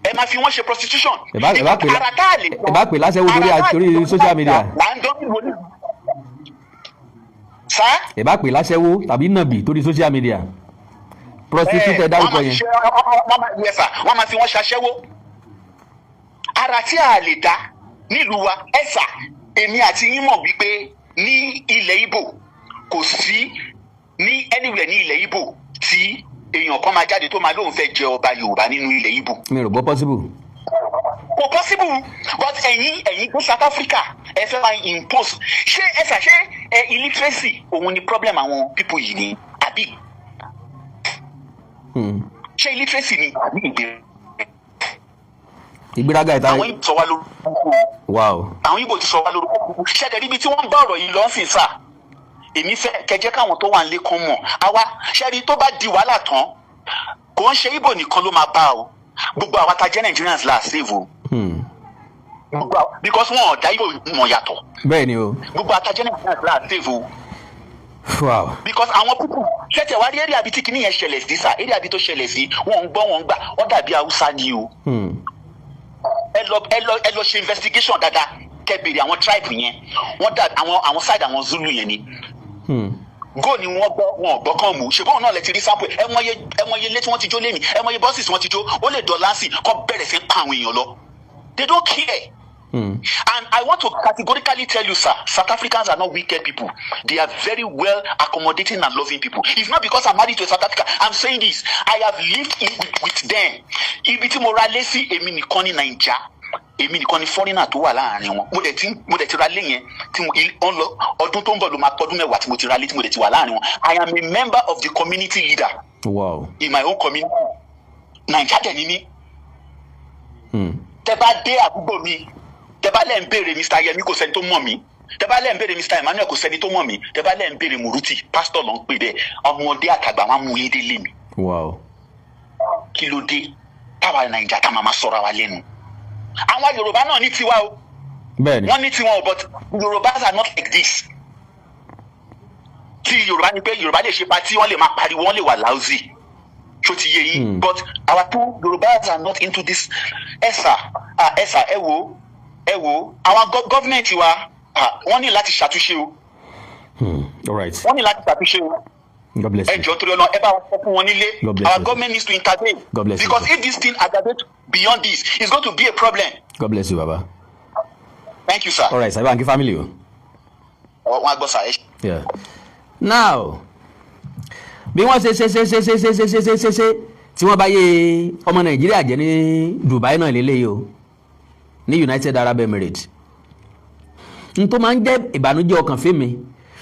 Ẹ máa fi wọ́n ṣe prostitution. Ẹ bá pè Ara tá a lè ẹ bá pè láṣẹ́wó torí ara tá a lè torí social media. Là ń dán nílùú onílùú sá. Ẹ bá pè láṣẹ́wó tàbí nàbì torí social media, prostitute ẹ dárúkọ yẹn. Yes sir, wọ́n máa fi wọ́n ṣaṣẹ́wó. Ara tí a lè dá nílùú wa, ẹ sà, èmi àti yín mọ̀ wípé ní ilẹ̀ Ìgbò, kò sí ní anywhere ní ilẹ̀ Ìgbò tí èèyàn kan máa jáde tó máa lóun fẹ́ jẹ ọba Yorùbá nínú ilẹ̀ Ìgbò. Mi rò bọ́ possible. Kò possible. But ẹ̀yin gbé South Africa, ẹ fẹ́ máa impose. Ṣé ẹ sà, ṣé ẹ illiteracy òun ni problem àwọn people yìí ni, àbí ṣé illiteracy ni àbí ìgbé Ìgbéraga ìta. Àwọn Ìgbò sọ wá lórúkọ. Àwọn Ìgbò ti sọ wá lórúkọ. Ṣẹlẹ̀ níbi tí wọ́n ń bá ọ̀rọ̀ yìí lọ sí sà, èmi fẹ́ kẹjẹ́ káwọn tó wà nílé kan mọ̀ àwa ṣẹ́ni tó bá di wàhálà tán, kò ń ṣe Ìgbò nìkan ló máa bá o. Gbogbo àwa tá jẹ́ Nigerians la save o. Because wọn ò dá Ìgbò mọ̀ yàtọ̀. Bẹ́ẹ̀ ni o. Gbogbo àwa tá jẹ́ Nigerians la save o. Because àwọn people ṣẹ̀ṣẹ̀ wá rí area bíi tí kinní yẹn ṣẹlẹ̀ sí sà, area bíi tó ṣẹlẹ̀ sí, wọ́n ń gbọ́, wọ́n ń gbà, wọ́n dàbí Haúsá ni o. Ẹ lọ ṣe investigation dáadáa, kẹ́ béèrè àwọn tribe yẹn, wọ́n dà àwọn side àwọn Zulu yẹn ni. Go ni wọ́n gbọ́, wọn ò gbọ́ kàn mú. Ṣùgbọ́n náà lẹ ti rí sample. Ẹ mọye ilé tí wọ́n ti jó lémi, ẹ mọye buses wọ́n ti jó. Ó lè dọ̀là sí kọ́ bẹ̀rẹ̀ sí pa àwọn èèyàn lọ. They don't care. And I want to categorically tell you, sir, South Africans are not wicked people. They are very well accommodating and loving people. It's not because I'm married to a South African I'm saying this. I have lived with them. Ibi tí mo ra lé sí, èmi nìkan ní Naija, èmi nìkan ní foreigner tó wà láàrin wọn. Mo dẹ̀ ti ra lé yẹn tí mo ń lọ, ọdún tó ń bọ̀ ló máa tọdún 10 tí mo ti ra lé, tí mo dẹ̀ ti wà láàrin wọn. I am a member of the community leader in my own community. Naija dẹ̀ ni mí. Tẹ bá dé àdúgbò mi, tẹ bá lẹ́ ń béèrè Mr Yemi, kò sẹ́ni tó mọ̀ mí. Tẹ bá lẹ́ ń béèrè Mr Emmanuel, kò sẹ́ni tó mọ̀ mí. Tẹ bá lẹ́ ń béèrè Muruti, pastor ló ń pè bẹ́ẹ̀, ọmọdé àtàgbà wọn mú yín délé mi. Kí ló dé táwa Nàìjà tá máa ma sọ̀rọ̀ wa lẹ́nu? Àwọn Yorùbá náà ní tiwa o. Bẹ́ẹ̀ni. Wọ́n ní tiwọn o, but Yorùbá are not like this. Tí Yorùbá ní pé Yorùbá lè ṣe party, wọ́n lè máa pariwo, wọ́n lè wà lousy. Ṣó ti yé yín? But our two Yorubas are not into this. Ẹ̀sà, ẹ̀sà, ẹ wo, ẹ wo, àwọn government wa, wọ́n ní láti ṣàtúnṣe o. All right. Wọ́n ní láti ṣàtúnṣe o. God bless Ẹ you. jọ̀ọ́, torí Ọlọ́run, ẹ bá wa sọ fún wọn nílé. God bless Our you. government needs to intervene God bless you, because sir. if this thing aggravate beyond this, it's going to be a problem. God bless you, baba. Thank you, sir. All right, sir. Bá ń kí family o. Wọn á gbọ́, sir. Ẹ ṣé. Yeah. Now, bí wọ́n ṣe ṣe ṣe ṣe ṣe ṣe ṣe ṣe ṣe ṣe ṣe tí wọ́n bá yé ọmọ Nàìjíríà jẹ́ ní Dubai náà lélẹ́yìí o, ní United Arab Emirates, n tó máa ń jẹ́ ìbànújẹ́ ọkàn fẹ́mi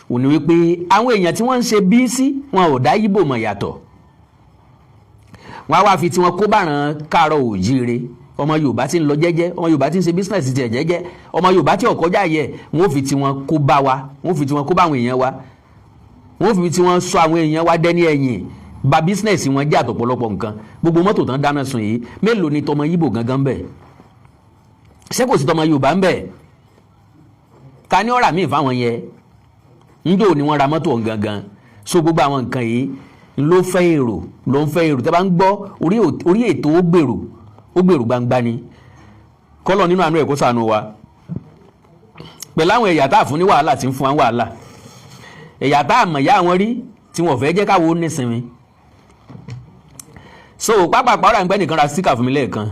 ò ní wípé àwọn èèyàn tí wọ́n ń ṣe bí sí wọn ò dá Yíbò mọ̀ yàtọ̀. Wọ́n á wá fi tiwọn kó bàràn káàárọ̀ òjíire. Ọmọ Yorùbá tí ń lọ jẹ́jẹ́, ọmọ Yorùbá tí ń ṣe business tiẹ̀ jẹ́jẹ́, ọmọ Yorùbá tí ò kọjá yẹ, wọ́n ó fi tiwọn kó bá wa, wọ́n ó fi tiwọn kó bá àwọn èèyàn wa, wọ́n fi tiwọn sọ àwọn èèyàn wa dẹ́ni ẹ̀yìn, ba business wọn jẹ́ àtọ̀pọ̀lọpọ̀ nǹkan. Gbogbo mọ́tò tán dáná sun yìí, mélòó ni tọmọ Yíbò gangan bẹ̀? Ṣé kò sí tọmọ Yorùbá ń bẹ̀? Ta ni ọ̀rà míì fáwọn yẹn? Njó ni wọ́n ra mọ́tò ọ̀hún gangan? So gbogbo àwọn nǹkan yìí ló fẹ́ èrò, ló ń fẹ́ èrò. Tẹ́ bá ń gbọ́ orí ètò, ó gbèrò, ó gbèrò gbangba ni. Kọ́lọ̀ nínú àánú ẹ̀ kó ṣàánú wa pẹ̀lú àwọn ẹ̀yà tá a fún ní wàhálà tí ń fún wa ní wàhálà, ẹ̀yà tá a mọ̀ yá wọn rí tí wọ́n fẹ́ jẹ́ káwo nísinmi. So pápápá, ọ̀rọ̀ àgbẹ̀ nìkan ra sticker fún mi lẹ́ẹ̀kan.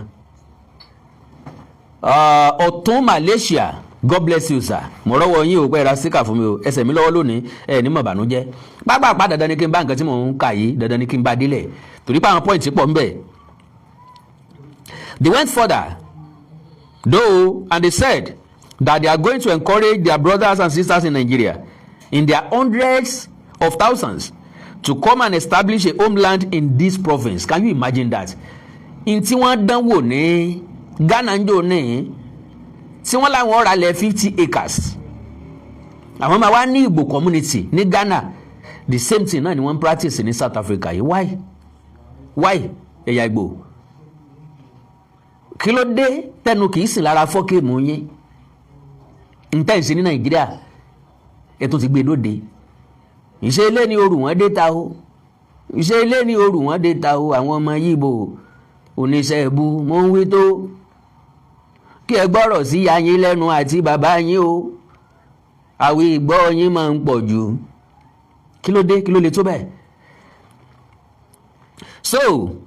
Ọ̀tún Malaysia, God bless you, sir. Mo rọ́wọ́ yín o pé ẹ ra sticker fún mi o. Ẹsẹ̀ mi lọ́wọ́ lónìí, ẹ ní mọ̀ bànújẹ́. Pápápá, dandan ni kí n bá nǹkan tí mò ń kà yìí, dandan ni kí n bá délẹ̀ torí pé àwọn point pọ̀ ńbẹ̀. They went further though and they said that they are going to encourage their brothers and sisters in Nigeria in their hundreds of thousands to come and establish a homeland in this province. Can you imagine that? N tí wọ́n dánwò ní Ghana ń jò ní tí wọ́n láwọn ra lẹ̀ 50 acres, àwọn máa wá ní Igbo community ní Ghana. The same thing náà ni wọ́n practice ní South Africa yìí. Why? Why? Ẹ̀yà Ìgbò, kí ló dé tẹnu kì í sìn lára fọ́ọ̀kì yín? Ntẹ́ ìsìn ní Nàìjíríà, ètò ti gbé dóde. Ìṣe ilé ní orù wọn dé ta o, ìṣe ilé ní orù wọn dé ta o. Àwọn ọmọ Yíbò oníṣẹ́ ẹ̀bù, mò ń wí tó kí ẹ gbọ́rọ̀ sí ya yín lẹ́nu àti bàbá yín o. Àwí ìgbọ́ yín máa ń pọ̀ jù. Kí ló dé? Kí ló lè tó bẹ́ẹ̀? So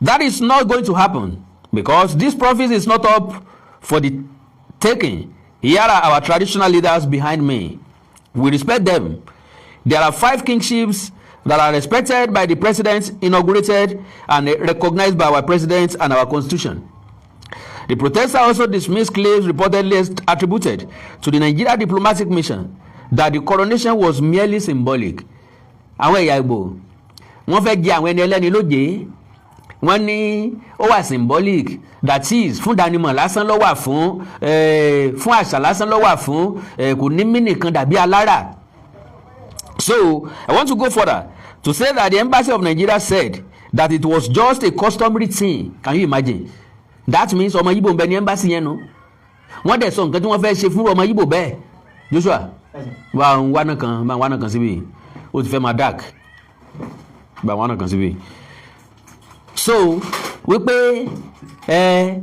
that is not going to happen because this province is not up for the taking. Here are our traditional leaders behind me. We respect them. There are five kingships that are respected by the president, inaugurated and recognized by our president and our constitution. The protesters also dismissed claims reportedly attributed to the Nigeria diplomatic mission that the coronation was merely symbolic. Àwọn ẹ̀yà Ìgbò, wọ́n fẹ́ jẹ àwọn ẹni ẹlẹ́ni lóje. Wọ́n ní ó wà symbolic, that is, fún ìdánimọ̀ lásán ló wà fún, fún àṣà lásán ló wà fún, kò ní mí nìkan dàbí alára. So I want to go further to say that the embassy of Nigeria said that it was just a customary thing. Can you imagine? That means ọmọ Yíbò ń bẹ ní embassy yẹn nu. Wọ́n dẹ̀ sọ nǹkan tí wọ́n fẹ́ ṣe fún ọmọ Yíbò bẹ́ẹ̀. Joshua, wà ń wá náà kan, bá ń wá náà kan síbí, ó ti fẹ́ máa dark, bá ń wá náà kan síbí. So wípé ẹ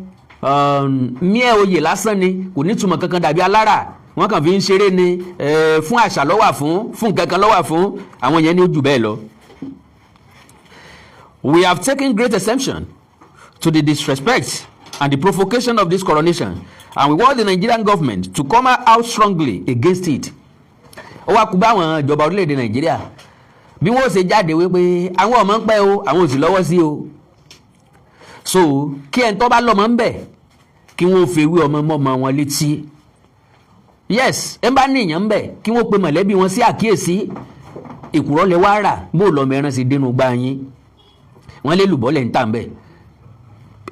mí ẹ oyè lásán ni, kò ní túmọ̀ kankan dàbí alára, wọ́n kàn fi ń ṣeré ni, fún àṣà ló wà fún nǹkan kan ló wà fún. Àwọn yẹn ní ó jù bẹ́ẹ̀ lọ. We have taken great exception to the disrespect and the provocation of this coronation, and we want the Nigerian government to come out strongly against it. Ó wá kú báwọn ìjọba orílẹ̀-èdè Nàìjíríà bí wọ́n ṣe jáde wípé àwọn ọmọ ń pẹ́ o, àwọn ò sì lọ́wọ́ sí o. So kí ẹni tó bá lọ́mọ ń bẹ̀, kí wọ́n fi ewé ọmọ mọ́mọ́ wọn létí. Yes, ẹ bá ní èèyàn ń bẹ̀, kí wọ́n pe mọ̀lẹ́bí wọn sí àkíyèsí. Ìkùrọ̀ lẹ wá rà bó lọ́mọ ẹran sì dénú gbá yín. Wọ́n lé lùbọ́ lẹ̀ ń tà ń bẹ̀.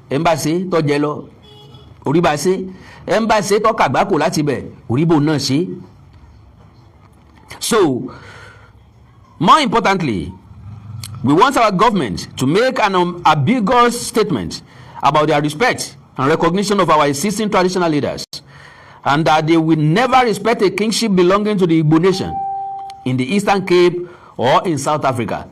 Ẹ ń bá ṣe tọ́jẹ lọ orí bá ṣe, ẹ ń bá ṣe tọ́kàgbákò láti bẹ̀ orí bò náà ṣe. So more importantly, we want our government to make an ambiguous statement about their respect and recognition of our existing traditional leaders and that they will never respect a kingship belonging to the Igbo nation in the Eastern Cape or in South Africa.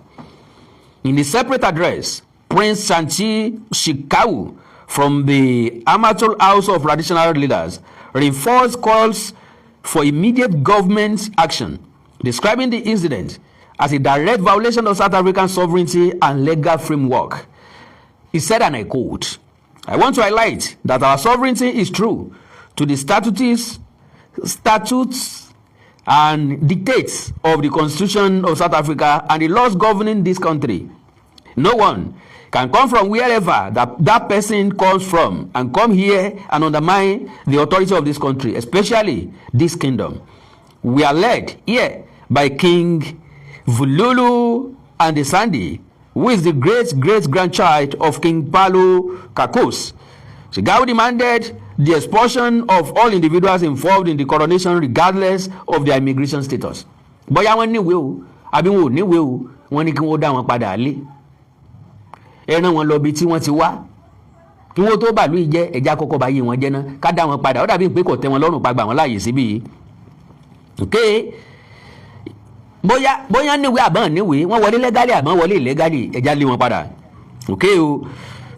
In a separate address, Prince Sanchi Shikau from the Amatul House of Traditional Leaders reinforced calls for immediate government action, describing the incident as a direct violation of South African sovereignty and legal framework. He said, and I quote, "I want to highlight that our sovereignty is true to the statutes and dictates of the Constitution of South Africa and the laws governing this country. No one can come from wherever that person comes from and come here and undermine the authority of this country, especially this kingdom. We are led here by King Vululu and the Sandy, who is the great great grandchild of King Paulo Kakos." Shigao demanded the expulsion of all individuals involved in the coronation, regardless of their immigration status. Bóyá wọ́n níwèé o àbí wọn ò níwèé o, wọ́n ní kí wọ́n dá wọn padà lé, ẹ rán wọn lọ bí tí wọ́n ti wá. Kí wọ́n tó bàlú yìí jẹ́, ẹja kọ́kọ́ bá yé wọn jẹ́ ná, ká dá wọn padà. Ó dàbí pé kò tẹ́ wọn lọ́rùn pa gbà wọ́n láàyè síbí yìí. Okay, bóyá níwèé àbọ̀n níwèé, wọ́n wọlé legally àbọ̀n wọlé illegally, ẹja lé wọn padà. Okay o.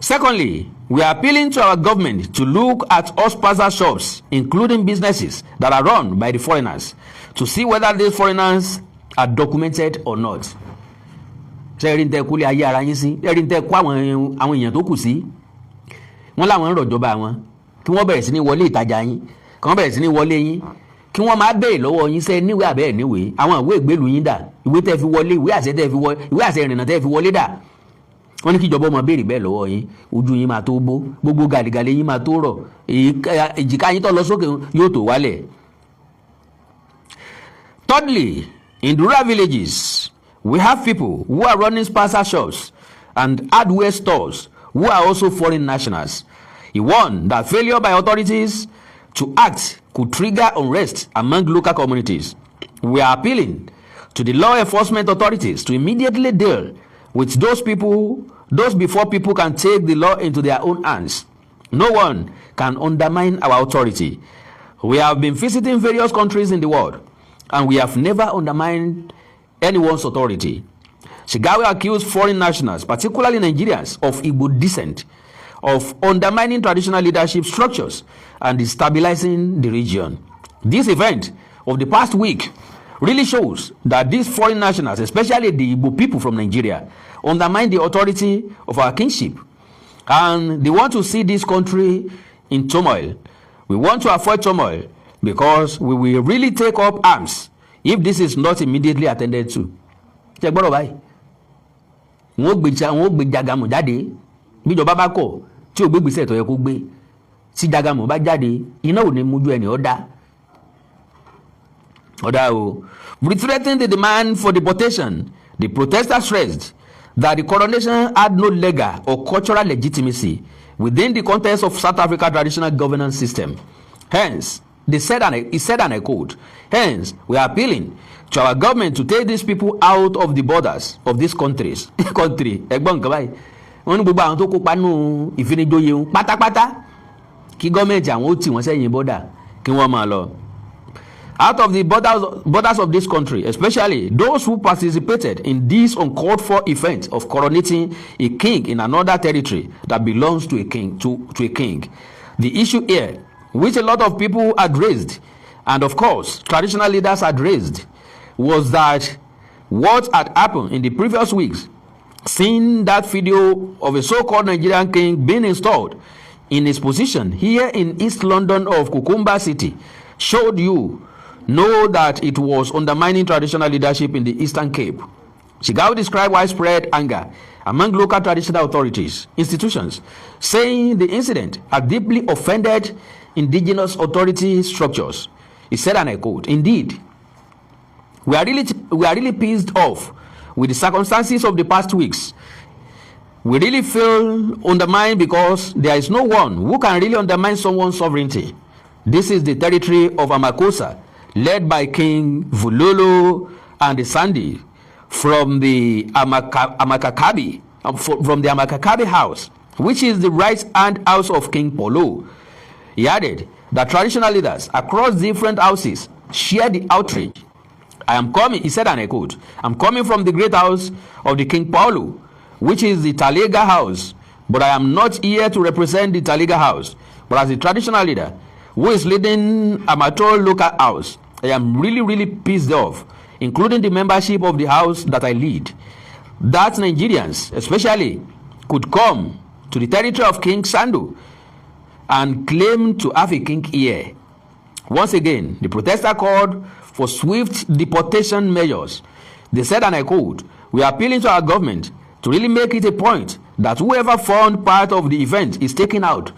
Secondly, we are appealing to our government to look at all spaza shops, including businesses that are run by the foreigners, to see whether these foreigners are documented or not. Ṣé ẹ̀rí ń tẹ́ kúlẹ̀ ayé ara yín sí? Ẹ̀rí ń tẹ́ kó àwọn èèyàn tó kù sí? Wọ́n láwọn ń rọ̀jọba wọn kí wọ́n bẹ̀rẹ̀ sí ní wọlé ìtajà yín, kí wọ́n bẹ̀rẹ̀ sí ní wọlé yín, kí wọ́n máa béèrè lọ́wọ́ yín, ṣé níwèé àbẹ́ẹ̀ níwèé? Àwọn ìwé ìgbélú yín dà? Ìwé tẹ́ fi wọlé, ìwé àṣẹ tẹ́ fi wọlé, ìwé àṣẹ ìrìnnà tẹ́ fi wọlé dà? Wọ́n ní kí ìjọba ọmọ béèrè bẹ́ẹ̀ lọ́wọ́ yín. Ojú yín máa tó bó, gbogbo gàlígàlí yín máa tó rọ̀, èjìká yín tó lọ sókè yóò tó wálẹ̀. Thirdly, in rural villages, we have people who are running spaza shops and hardware stores who are also foreign nationals. He warned that failure by authorities to act could trigger unrest among local communities. We are appealing to the law enforcement authorities to immediately deal with those people, those before people can take the law into their own hands. No one can undermine our authority. We have been visiting various countries in the world and we have never undermined anyone's authority. Shigawe accused foreign nationals, particularly Nigerians of Igbo descent, of undermining traditional leadership structures and destabilizing the region. This event of the past week really shows that these foreign nationals, especially the Igbo people from Nigeria, undermine the authority of our kingship and they want to see this country in turmoil. We want to avoid turmoil because we will really take up arms if this is not immediately attended to. Ṣé gbọ́dọ̀ báyìí? Wọ́n ó gbé Jagamu jáde bíjọba bá kọ̀ tí ò gbé gbèsè tó yẹ kó gbé. Tí Jagamu bá jáde, iná ò ní mójú ẹni ọ̀dà ọ̀dà o. Reiterating the demand for deportation, the protesters stressed that the coronation had no legal or cultural legitimacy within the context of South Africa traditional governance system. Hence, they said, and he said, and I quote, "Hence, we are appealing to our government to take these people out of the borders of this country." Ẹgbọ́n nǹkan báyìí, wọ́n ní gbogbo àwọn tó kópa nínú ìfinijoyè ń pátápátá, kí gọ́ọ̀mẹ̀ntì àwọn ó tì wọ́n sẹ́yìn border, kí wọ́n máa lọ. "Out of the borders of this country, especially those who participated in this uncalled for event of coronating a king in another territory that belongs to a king. The issue here, which a lot of people had raised, and of course traditional leaders had raised, was that what had happened in the previous weeks, seeing that video of a so-called Nigerian king being installed in his position here in East London of Kukumba City, showed you know that it was undermining traditional leadership in the Eastern Cape." Shigao described widespread anger among local traditional authorities, institutions, saying the incident had deeply offended indigenous authority structures. He said, and I quote, "Indeed, we are really pissed off with the circumstances of the past weeks. We really feel undermined because there is no one who can really undermine someone's sovereignty. This is the territory of Amakosa, led by King Vulolo and the Sandy from the Amakakabi house, which is the right hand house of King Polo." He added that traditional leaders across different houses share the outrage. "I am coming," he said, and I quote, "I'm coming from the great house of the King Paulo. which is the Talega House. But I am not here to represent the Talega House, but as a traditional leader who is leading Amateur local house, I am really, really pissed off, including the membership of the house that I lead, that Nigerians, especially, could come to the territory of King Sando and claim to have a king here. Once again, the protester called for swift deportation measures. They said, and I quote, "We are appealing to our government to really make it a point that whoever formed part of the event is taken out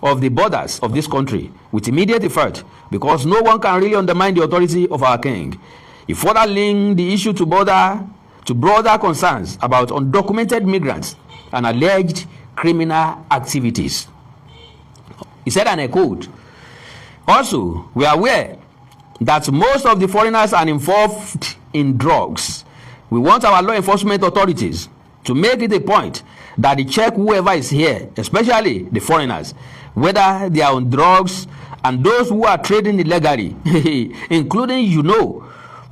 of the borders of this country with immediate effect, because no one can really undermine the authority of our king." He further linked the issue to broader concerns about undocumented migrants and alleged criminal activities. He said, and I quote, "Also, we are aware that most of the foreigners are involved in drugs. We want our law enforcement authorities to make it a point that they check whoever is here, especially the foreigners, whether they are on drugs and those who are trading illegally, including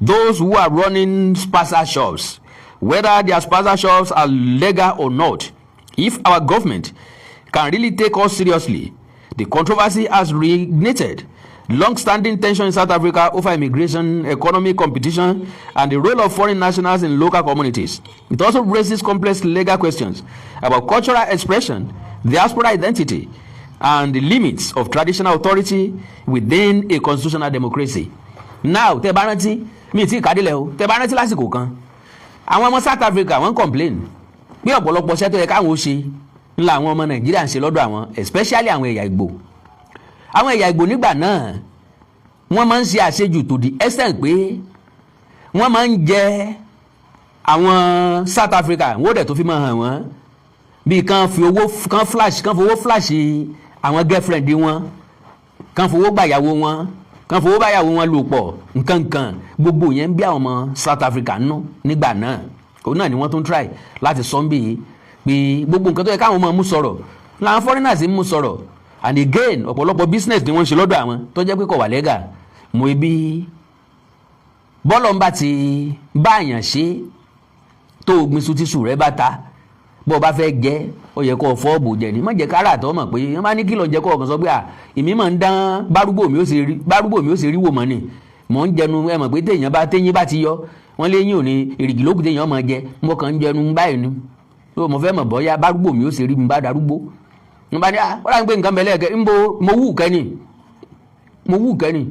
those who are running spaza shops, whether their spaza shops are legal or not. If our government can really take us seriously." The controversy has reignited long-standing tension in South Africa over immigration, economic competition, and the role of foreign nationals in local communities. It also raises complex legal questions about cultural expression, diaspora identity, and the limits of traditional authority within a constitutional democracy. Now, tẹ́ bá rántí, mi tí kàdílẹ̀ o, tẹ́ bá rántí lásìkò kan, àwọn ọmọ South Africa wọ́n complain pé ọ̀pọ̀lọpọ̀ iṣẹ́ tó yẹ káwọn ó ṣe ńlá àwọn ọmọ Nàìjíríà ń ṣe lọ́dọ̀ àwọn, especially àwọn ẹ̀yà Ìgbò. Àwọn ẹ̀yà Ìgbò nígbà náà, wọ́n máa ń ṣe àṣejù to the extent pé wọ́n máa ń jẹ àwọn South Africa, wọ́n dẹ̀ tó fi máa hàn wọ́n bíi kan fi owó kan flash, kan fowó flash àwọn girlfriend wọn, kan fowó gbàyàwó wọn, kan fowó báyàwó wọn lò pọ̀, nǹkan kan gbogbo yẹn ń bí àwọn ọmọ South Africa nú nígbà náà. Òun náà ni wọ́n tún try láti sọ ń bì pé gbogbo nǹkan tó yẹ káwọn máa mú sọ̀rọ̀ làwọn foreigners ń mú sọ̀rọ̀. And again, ọ̀pọ̀lọpọ̀ business ni wọ́n ń ṣe lọ́dọ̀ àwọn tó jẹ́ pé kò wà legal. Mo ibi bọ́ọ̀lù ń bá ti bá àyàn ṣe tó o gbin sùtìsù rẹ bá ta, bó o bá fẹ́ jẹ́, ó yẹ kó o fọ́ bò jẹ ní má jẹ́ kára àtọ́ mọ̀ pé wọ́n bá ní kí ló ń jẹ́, kó o kàn sọ pé à èmi máa ń dán bárúgbó mi ó ṣe rí, bárúgbó mi ó ṣe rí wò mọ́ ni mò ń jẹnu. Ẹ mọ̀ pé téèyàn bá téyín bá ti yọ wọ́n léyìn òní èrìgì lókùn téèyàn máa jẹ. Mo kàn ń jẹnu báyìí ni tó mo fẹ́ mọ̀ bọ́yá bárúgbó mi ó ṣe rí mi bá darúgbó. Wọ́n bá ní ah, wọ́n rà ń gbé nǹkan bẹ̀lẹ́ kẹ́ ń bo mo wù kẹ́ni, mo wù kẹ́ni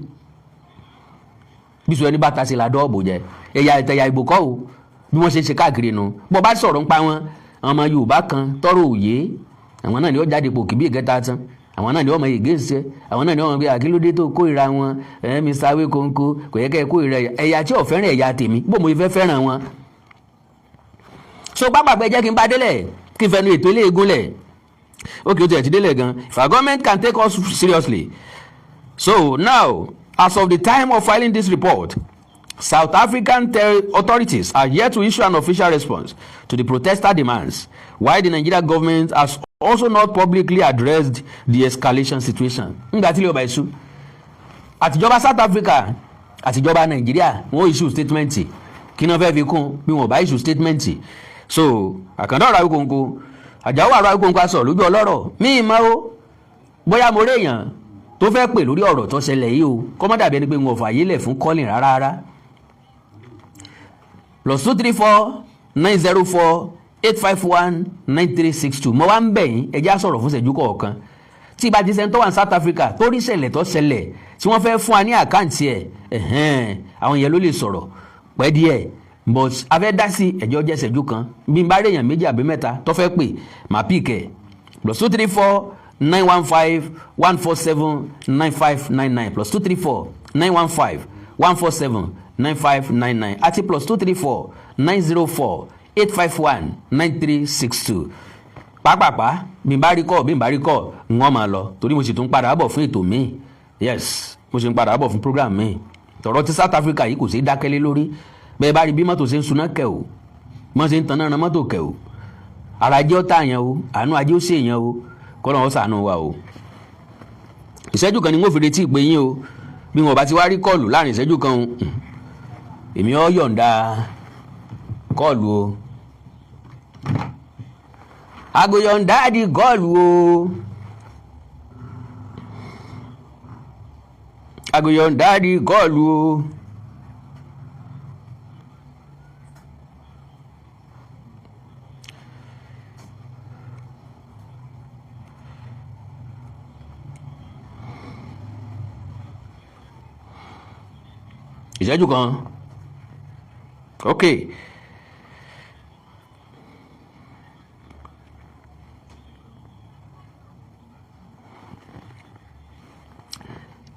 bísú ẹni bá ta sí la dọ́ọ̀bù jẹ. Ẹ̀yà ìtẹ̀yà Ìgbò kọ́ o, bí wọ́n ṣe ṣe káàkiri nu. Bọ́ bá sọ̀rọ̀ ń pa wọn, àwọn ọmọ Yorùbá kan tọrọ òye, àwọn náà ni ó jáde pò kìbí ìkẹta tán, àwọn náà ni wọ́n mọ ègé ṣe, àwọn náà ni wọ́n mọ pé àkílódé tó kórìíra wọn. Ẹ Mr. Awikonko, kò yẹ kẹ́ ẹ kórìíra ẹ̀yà tí ò fẹ́ràn ẹ̀yà tèmi, bó mo fẹ́ fẹ́ràn wọn. So pápákọ̀ jẹ́ kí n bá délẹ̀, kí n fẹnu ètò ilé egun lẹ̀. Okay, ó ti ẹ̀ ti délẹ̀ gan. If our government can take us seriously. So now, as of the time of filing this report, South African authorities are yet to issue an official response to the protester demands, while the Nigeria government has also not publicly addressed the escalation situation. Ngbà tí ilé ọba iṣu, àtijọba South Africa àtijọba Nàìjíríà, wọn ò issue statement. Kí náà fẹ́ fi kún bí wọn ò bá issue statement? So àkàndá ọ̀rọ̀ Awíkonko, Àjàó ọ̀rọ̀ Awíkonko aṣọ lójú ọlọ́rọ̀ míì mọ́ o. Bóyá mo rí èèyàn tó fẹ́ pè lórí ọ̀rọ̀ tó ṣẹlẹ̀ yìí o, kó má dàbí ẹni pé wọn ò fààyè lẹ̀ fún calling rárá rárá. +234 904 851 9362. Mo wá ń bẹ̀ yín, ẹ jẹ́ á sọ̀rọ̀ fún ìṣẹ́jú kọ̀ọ̀kan. Tí ìbá ti sẹ́ni tó wà ní South Africa tó rí ṣẹlẹ̀ tó ṣẹlẹ̀ tí wọ́n fẹ́ fún wa ní account ẹ̀, ẹ̀hẹ́n, àwọn yẹn ló lè sọ̀rọ̀ pẹ́ díẹ̀. But a fẹ́ dá sí ẹ̀jọ́ jẹ́ ìṣẹ́jú kan. Bí n bá rí èèyàn méjì àbí mẹ́ta tó fẹ́ pè, màá pick ẹ̀. +234 915 147 9599, +234 915 147 9599 àti +234 904 851 9362. Pápápá, bí n bá rí kọ́, bí n bá rí kọ́, ń wọ́n máa lọ torí mo sì tún padà bọ̀ fún ètò míì. Yes, mo sì ń padà bọ̀ fún program míì. Tọ̀rọ̀ ti South Africa yìí kò sí dákẹ́lé lórí. Bẹ́ẹ̀ bá rí bí mọ́tò ṣe ń suná kẹ̀ o, mọ́ ṣe ń tan náà ran mọ́tò kẹ̀ o, ara ajé ó tà yẹn o, àánú ajé ó ṣe yẹn o, kọ́nà ó ṣàánú wa o. Ìṣẹ́jú kan ni wọ́n fi retí ìpè yín o. Bí wọn bá ti wá rí call láàrin ìṣẹ́jú kan, èmi ó yọ̀ǹda call o. I go your daddy call o. I go your daddy call o. Ìṣẹ́jú kan. Okay.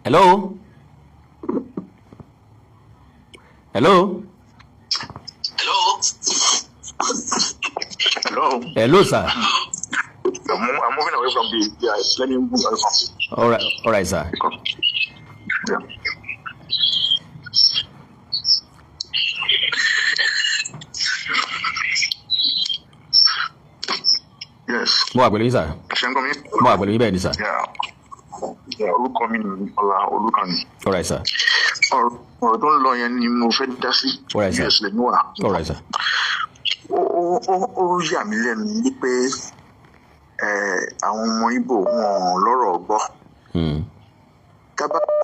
Hello? Hello? Hello. Hello. Hello, sir. I'm moving away from the. Yeah, let me move away from the. All right, sir. Yeah. Yes. Mo wà pẹ̀lú yín, sir. Ṣé ń gbọ́ mi? Mo wà pẹ̀lú yín, bẹ́ẹ̀ ni, sir. Yeah. Yeah, orúkọ mi ni Ọlá Olúkànmí. All right, sir. Ọ̀rọ̀ tó ń lọ yẹn ni mo fẹ́ dá sí. All right, sir. US lèmi wà. All right, sir. Ó yà mí lẹ́nu wípé àwọn ọmọ Ìgbò wọn lọ́rọ̀ gbọ́.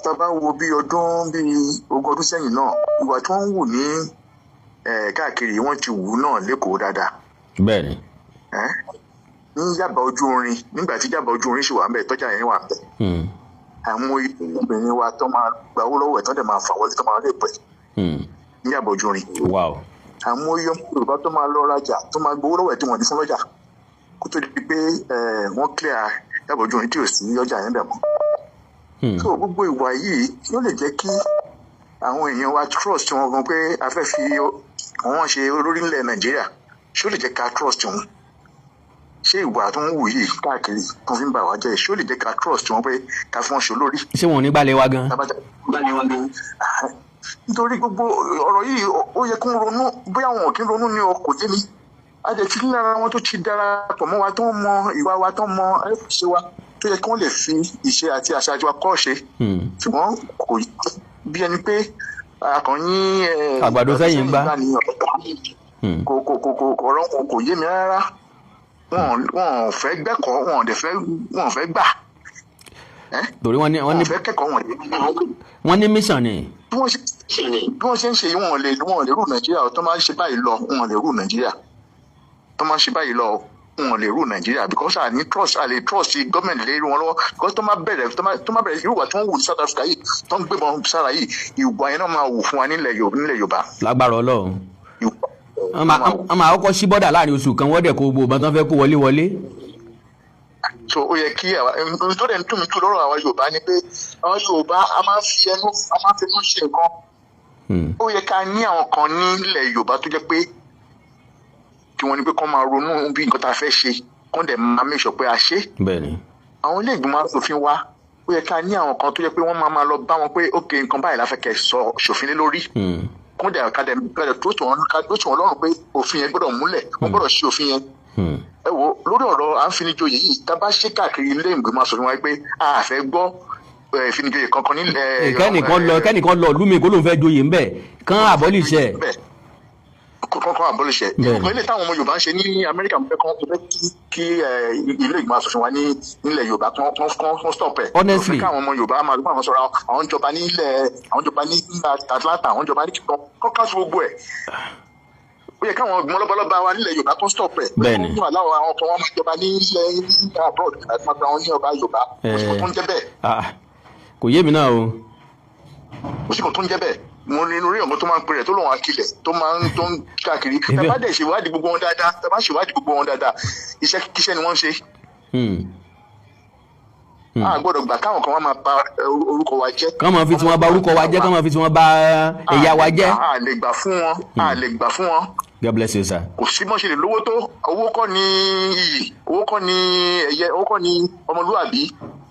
Tá bá wo bí ọdún bí 20 ọdún sẹ́yìn náà, ìwà tí wọ́n ń wù ní káàkiri, wọ́n ti wù náà lẹ́kọ̀ọ́ dáadáa. Bẹ́ẹ̀ni. Ní Yàbá ojú orin, nígbà tí Yàbá ojú orin ṣì wà ń bẹ̀, tọ́jà yẹn wà ń bẹ̀, àwọn obìnrin wa tó máa gba owó lọ́wọ́ ẹ̀, tó dẹ̀ máa fà wọlé, tó máa lè pẹ̀ ní Yàbá ojú orin. Àwọn oyè ọmọ Yorùbá tó máa lọ rajà, tó máa gbowó lọ́wọ́ ẹ̀, tí wọ́n ní fún lọ́jà, kó tó di pé wọ́n clear Yàbá ojú orin tí ò sí ọjà yẹn bẹ̀ mọ́. So gbogbo ìwà yìí yóò lè jẹ́ kí àwọn èèyàn wa trust wọn gan pé a fẹ́ fi wọ́n ṣe olórí nílẹ̀ Nàìjíríà. Ṣé ó lè jẹ́ ká trust wọn? Ṣé ìwà tó ń wù yìí káàkiri tó fi ń bà wá jẹ́, ṣé ó lè jẹ́ ká trust wọn pé ká fi wọ́n ṣe olórí? Ṣé wọn ò ní gbálẹ̀ wa gan? Nítorí gbogbo ọ̀rọ̀ yìí, ó yẹ kó ń ronú. Bóyá wọn ò kí ń ronú ní o, kò yé mi. A jẹ́ tí lára wọn tó ti darapọ̀ mọ́ wa, tó ń mọ ìwà wa, tó ń mọ ẹ̀ṣẹ̀ wa, tó yẹ kí wọ́n lè fi ìṣe àti àṣà tiwa kọ́ ṣe, ṣùgbọ́n kò bí ẹni pé akànyìn Àgbàdo sẹ́yìn ń bá. Kò ọ̀rọ̀ wọn kò yé mi rárá. Wọn ò fẹ́ gbẹ́kọ̀ọ́, wọn ò dẹ̀ fẹ́, wọn ò fẹ́ gbà. Torí wọ́n ní wọ́n ní Wọn ò fẹ́ kẹ́kọ̀ọ́, wọn wọ́n ní mission ni. Bí wọ́n ṣe ń ṣe yìí, wọn ò lè rule Nàìjíríà. Tó máa ń ṣe báyìí lọ, wọn ò lè rule Nàìjíríà. Tó máa ń ṣe báyìí lọ, wọn ò lè rule Nàìjíríà, because a ní trust, a lè trust gọ́ọ̀mẹ̀ntì lè rí wọn lọ́wọ́, because tó máa bẹ̀rẹ̀ irú ìwà tí wọ́n wù ní South Africa yìí, tó ń gbébọn sára yìí, ìwà yẹn náà máa wù fún wa nílẹ̀ Yorùbá. Lágbára Ọlọ́run, wọ́n máa kọ́kọ́ sí bọ́dà láàrin oṣù kan, wọ́n dẹ̀ kó gbogbo ìbọn tán fẹ́ kó wọlé wọlé. So ó yẹ kí àwa, ohun tó dẹ̀ ń dùn mí jù lọ́rọ̀ àwa Yorùbá ni pé àwa Yorùbá, a máa ń fi ẹnu ṣe nǹkan. Ó yẹ ká ní àwọn kan nílẹ̀ Yorùbá tó jẹ́ pé kí wọ́n ní pé kán máa ronú bí nǹkan tá a fẹ́ ṣe, kán dẹ̀ máa make sure pé a ṣe. Àwọn ilé ìgbìmọ̀ aṣòfin wa, ó yẹ ká ní àwọn kan tó jẹ́ pé wọ́n máa máa lọ bá wọn pé, "Ok, nǹkan báyìí la fẹ́ kẹ́ sọ ṣòfin lé lórí." Kán dẹ̀ ká dẹ̀ tó tì wọ́n, ká tó tì wọ́n lọ́rùn pé òfin yẹn gbọ́dọ̀ múlẹ̀, wọ́n gbọ́dọ̀ ṣe òfin yẹn. Ẹ wo lórí ọ̀rọ̀ à ń finijoyè yìí, tá a bá ṣe káàkiri ilé ìgbìmọ̀ aṣòfin wa pé a fẹ́ gbọ́ ìfinijoyè kankan nílẹ̀. Kẹ́nìkan lọ lúmi kó ló ń fẹ́ joyè ńbẹ̀, kán abolish ẹ̀. Kọ́kọ́ abolish ẹ̀. Nǹkan ilé táwọn ọmọ Yorùbá ń ṣe ní Amẹ́ríkà, mo fẹ́ kán, mo fẹ́ kí ilé ìgbìmọ̀ aṣòfin wa ní nílẹ̀ Yorùbá kán stop ẹ̀. Honestly. Mo fẹ́ káwọn ọmọ Yorùbá máa gbọ́ àwọn sọ̀rọ̀ àwọn ìjọba nílẹ̀, àwọn ìjọba ní Atlanta, àwọn ìjọba ní kíkan kán káṣù gbogbo ẹ̀. Ó yẹ káwọn ọgbọ́n lọ́balọ́ba wa nílẹ̀ Yorùbá kán stop ẹ̀. Bẹ́ẹ̀ni. Wọ́n aláwọ̀ àwọn kan wọ́n máa jọba nílẹ̀ ní abroad àti máa gba wọn ní ọba Yorùbá. Kò sí kò tó ń jẹ́ bẹ́ẹ̀. Ah, kò yé mi náà o. Kò sí kò tó ń jẹ́ bẹ́ẹ̀. Mo ní inú rí ọmọ tó máa ń pè rẹ̀ tó lòun akilẹ̀ tó máa ń tó ń káàkiri. Tá bá dẹ̀ ṣèwádìí gbogbo wọn dáadáa, tá bá ṣèwádìí gbogbo wọn dáadáa, iṣẹ́ kíṣẹ́ ni wọ́n ń ṣe. A gbọ́dọ̀ gbà káwọn kan wá máa bà orúkọ wa jẹ́. Kán máa fi tiwọn bà orúkọ wa jẹ́, kán máa fi tiwọn bà ẹ̀yà wa jẹ́. A lè gbà fún wọn, a lè gbà fún wọn. God bless you, sir. Kò sí bọ́n ṣe lè lówó tó, owó kọ́ ni iyì, owó kọ́ ni ẹ̀yẹ, owó kọ́ ni ọmọlúwàbí.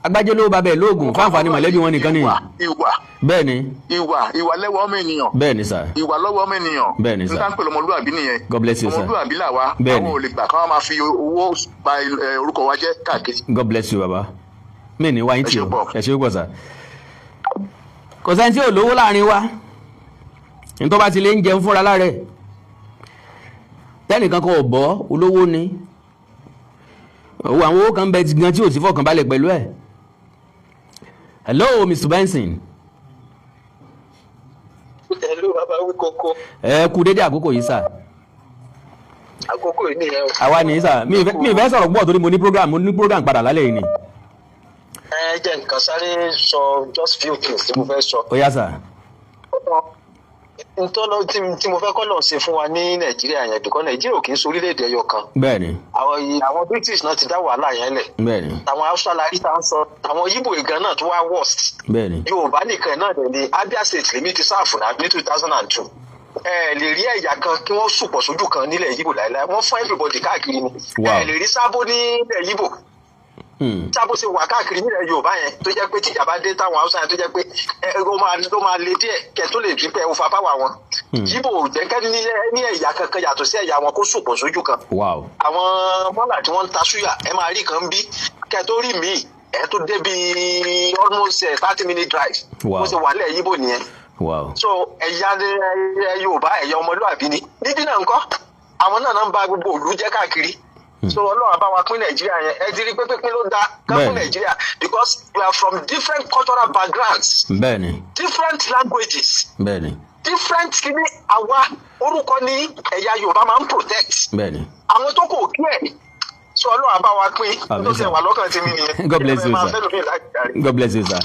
Agbájé lówó bàbá ẹ̀ lóògùn fún àǹfààní mọ̀lẹ́bí wọn nìkan ni. Ìwà. Bẹ́ẹ̀ni. Ìwà lẹ́wọ̀ ọmọ ènìyàn. Bẹ́ẹ̀ni, sir. Ìwà lọ́wọ́ ọmọ ènìyàn. Bẹ́ẹ̀ni, sir. Nígbà ń pè lọ́mọlúwàbí nìyẹn. God bless you, sir. Ọmọlúwàbí là wa. Bẹ́ẹ̀ni. Àwọn ò lè gbà káwọn máa fi owó bà orúkọ wa jẹ́ káàkiri. God bless you, baba. Mi ní wáyé tí o. Ẹ ṣé pọ̀. Ẹ ṣé pọ̀, sir. Kò sẹ́ni tí ò lówó láàrin wa. Nítorí bá ti lè ń jẹun fúnra lára ẹ̀, tẹ́nìkan kan ò bọ́ olówó ni. Owó, àwọn owó kan bẹ gan tí ò sí fọkànbalẹ̀ pẹ̀lú ẹ̀. Hello, Mr. Benson. Hello, bàbá Wíkókó. Ẹ kú dédé àkókò yìí, sir. Àkókò yìí nìyẹn o. Àwa nìyí, sir. Mi ì fẹ́ sọ̀rọ̀ púpọ̀ torí mo ní program padà lálẹ́ yìí ni. Ẹ jẹ́ nǹkan sáré sọ just few things tí mo fẹ́ sọ. Ó yá, sir. Ntọ́lọ́ tí mo fẹ́ kọ́ lọ́n ṣe fún wa ní Nàìjíríà yẹn, because Nàìjíríà ò kì í ṣe orílẹ̀-èdè ẹyọ kan. Àwọn British náà ti dá wàhálà yẹn lẹ̀. Àwọn Hausa la rí tá ń sọ, àwọn Yíbò ìgan náà tó wá worst. Yorùbá nìkan náà dẹ̀ ni. Abia State lèmi ti serve náà ní 2002. Ẹ lè rí ẹ̀yà kan kí wọ́n sùpọ̀ sójú kan nílẹ̀ Yíbò láéláé. Wọ́n fún everybody káàkiri ni. Ẹ lè rí Sábó nílẹ̀ Yíbò. Sábó ṣe wà káàkiri nílẹ̀ Yorùbá yẹn, tó jẹ́ pé tíjà bá dé, táwọn Haúsá yẹn, tó jẹ́ pé ẹ ó máa le díẹ̀ kẹ́ tó lè rí pé ẹ ó fa báwa wọn. Yíbò ò jẹ́ kẹ́ ní ẹ̀yà kankan yàtọ̀ sí ẹ̀yà wọn kó sùpọ̀ sójú kan. Àwọn mọ́là tí wọ́n ń ta súyà, ẹ máa rí kan bí kẹ́ tó rí míì, ẹ tó débi almost 30 minute drive. Bó ṣe wà nílẹ̀ Yíbò nìyẹn. So ẹ̀yà Yorùbá, ẹ̀yà ọmọlúwàbí ni. Níbí náà ńkọ́, àwọn náà náà ń ba gbogbo ìlú jẹ́ káàkiri. So Ọlọ́run bá wa pín Nàìjíríà yẹn. Ẹ ti rí pé pínpín ló dá ká pín Nàìjíríà, because we are from different cultural backgrounds, different languages, different kini. Àwa orúkọ ní ẹ̀yà Yorùbá máa ń protect. Àwọn tó kò kí ẹ̀. So Ọlọ́run bá wa pín. Àmín, tó ṣe sir. wà lọ́kàn tèmi nìyẹn. God bless you, Ẹ máa sir. fẹ́ lómi láti jàre. God bless you, sir.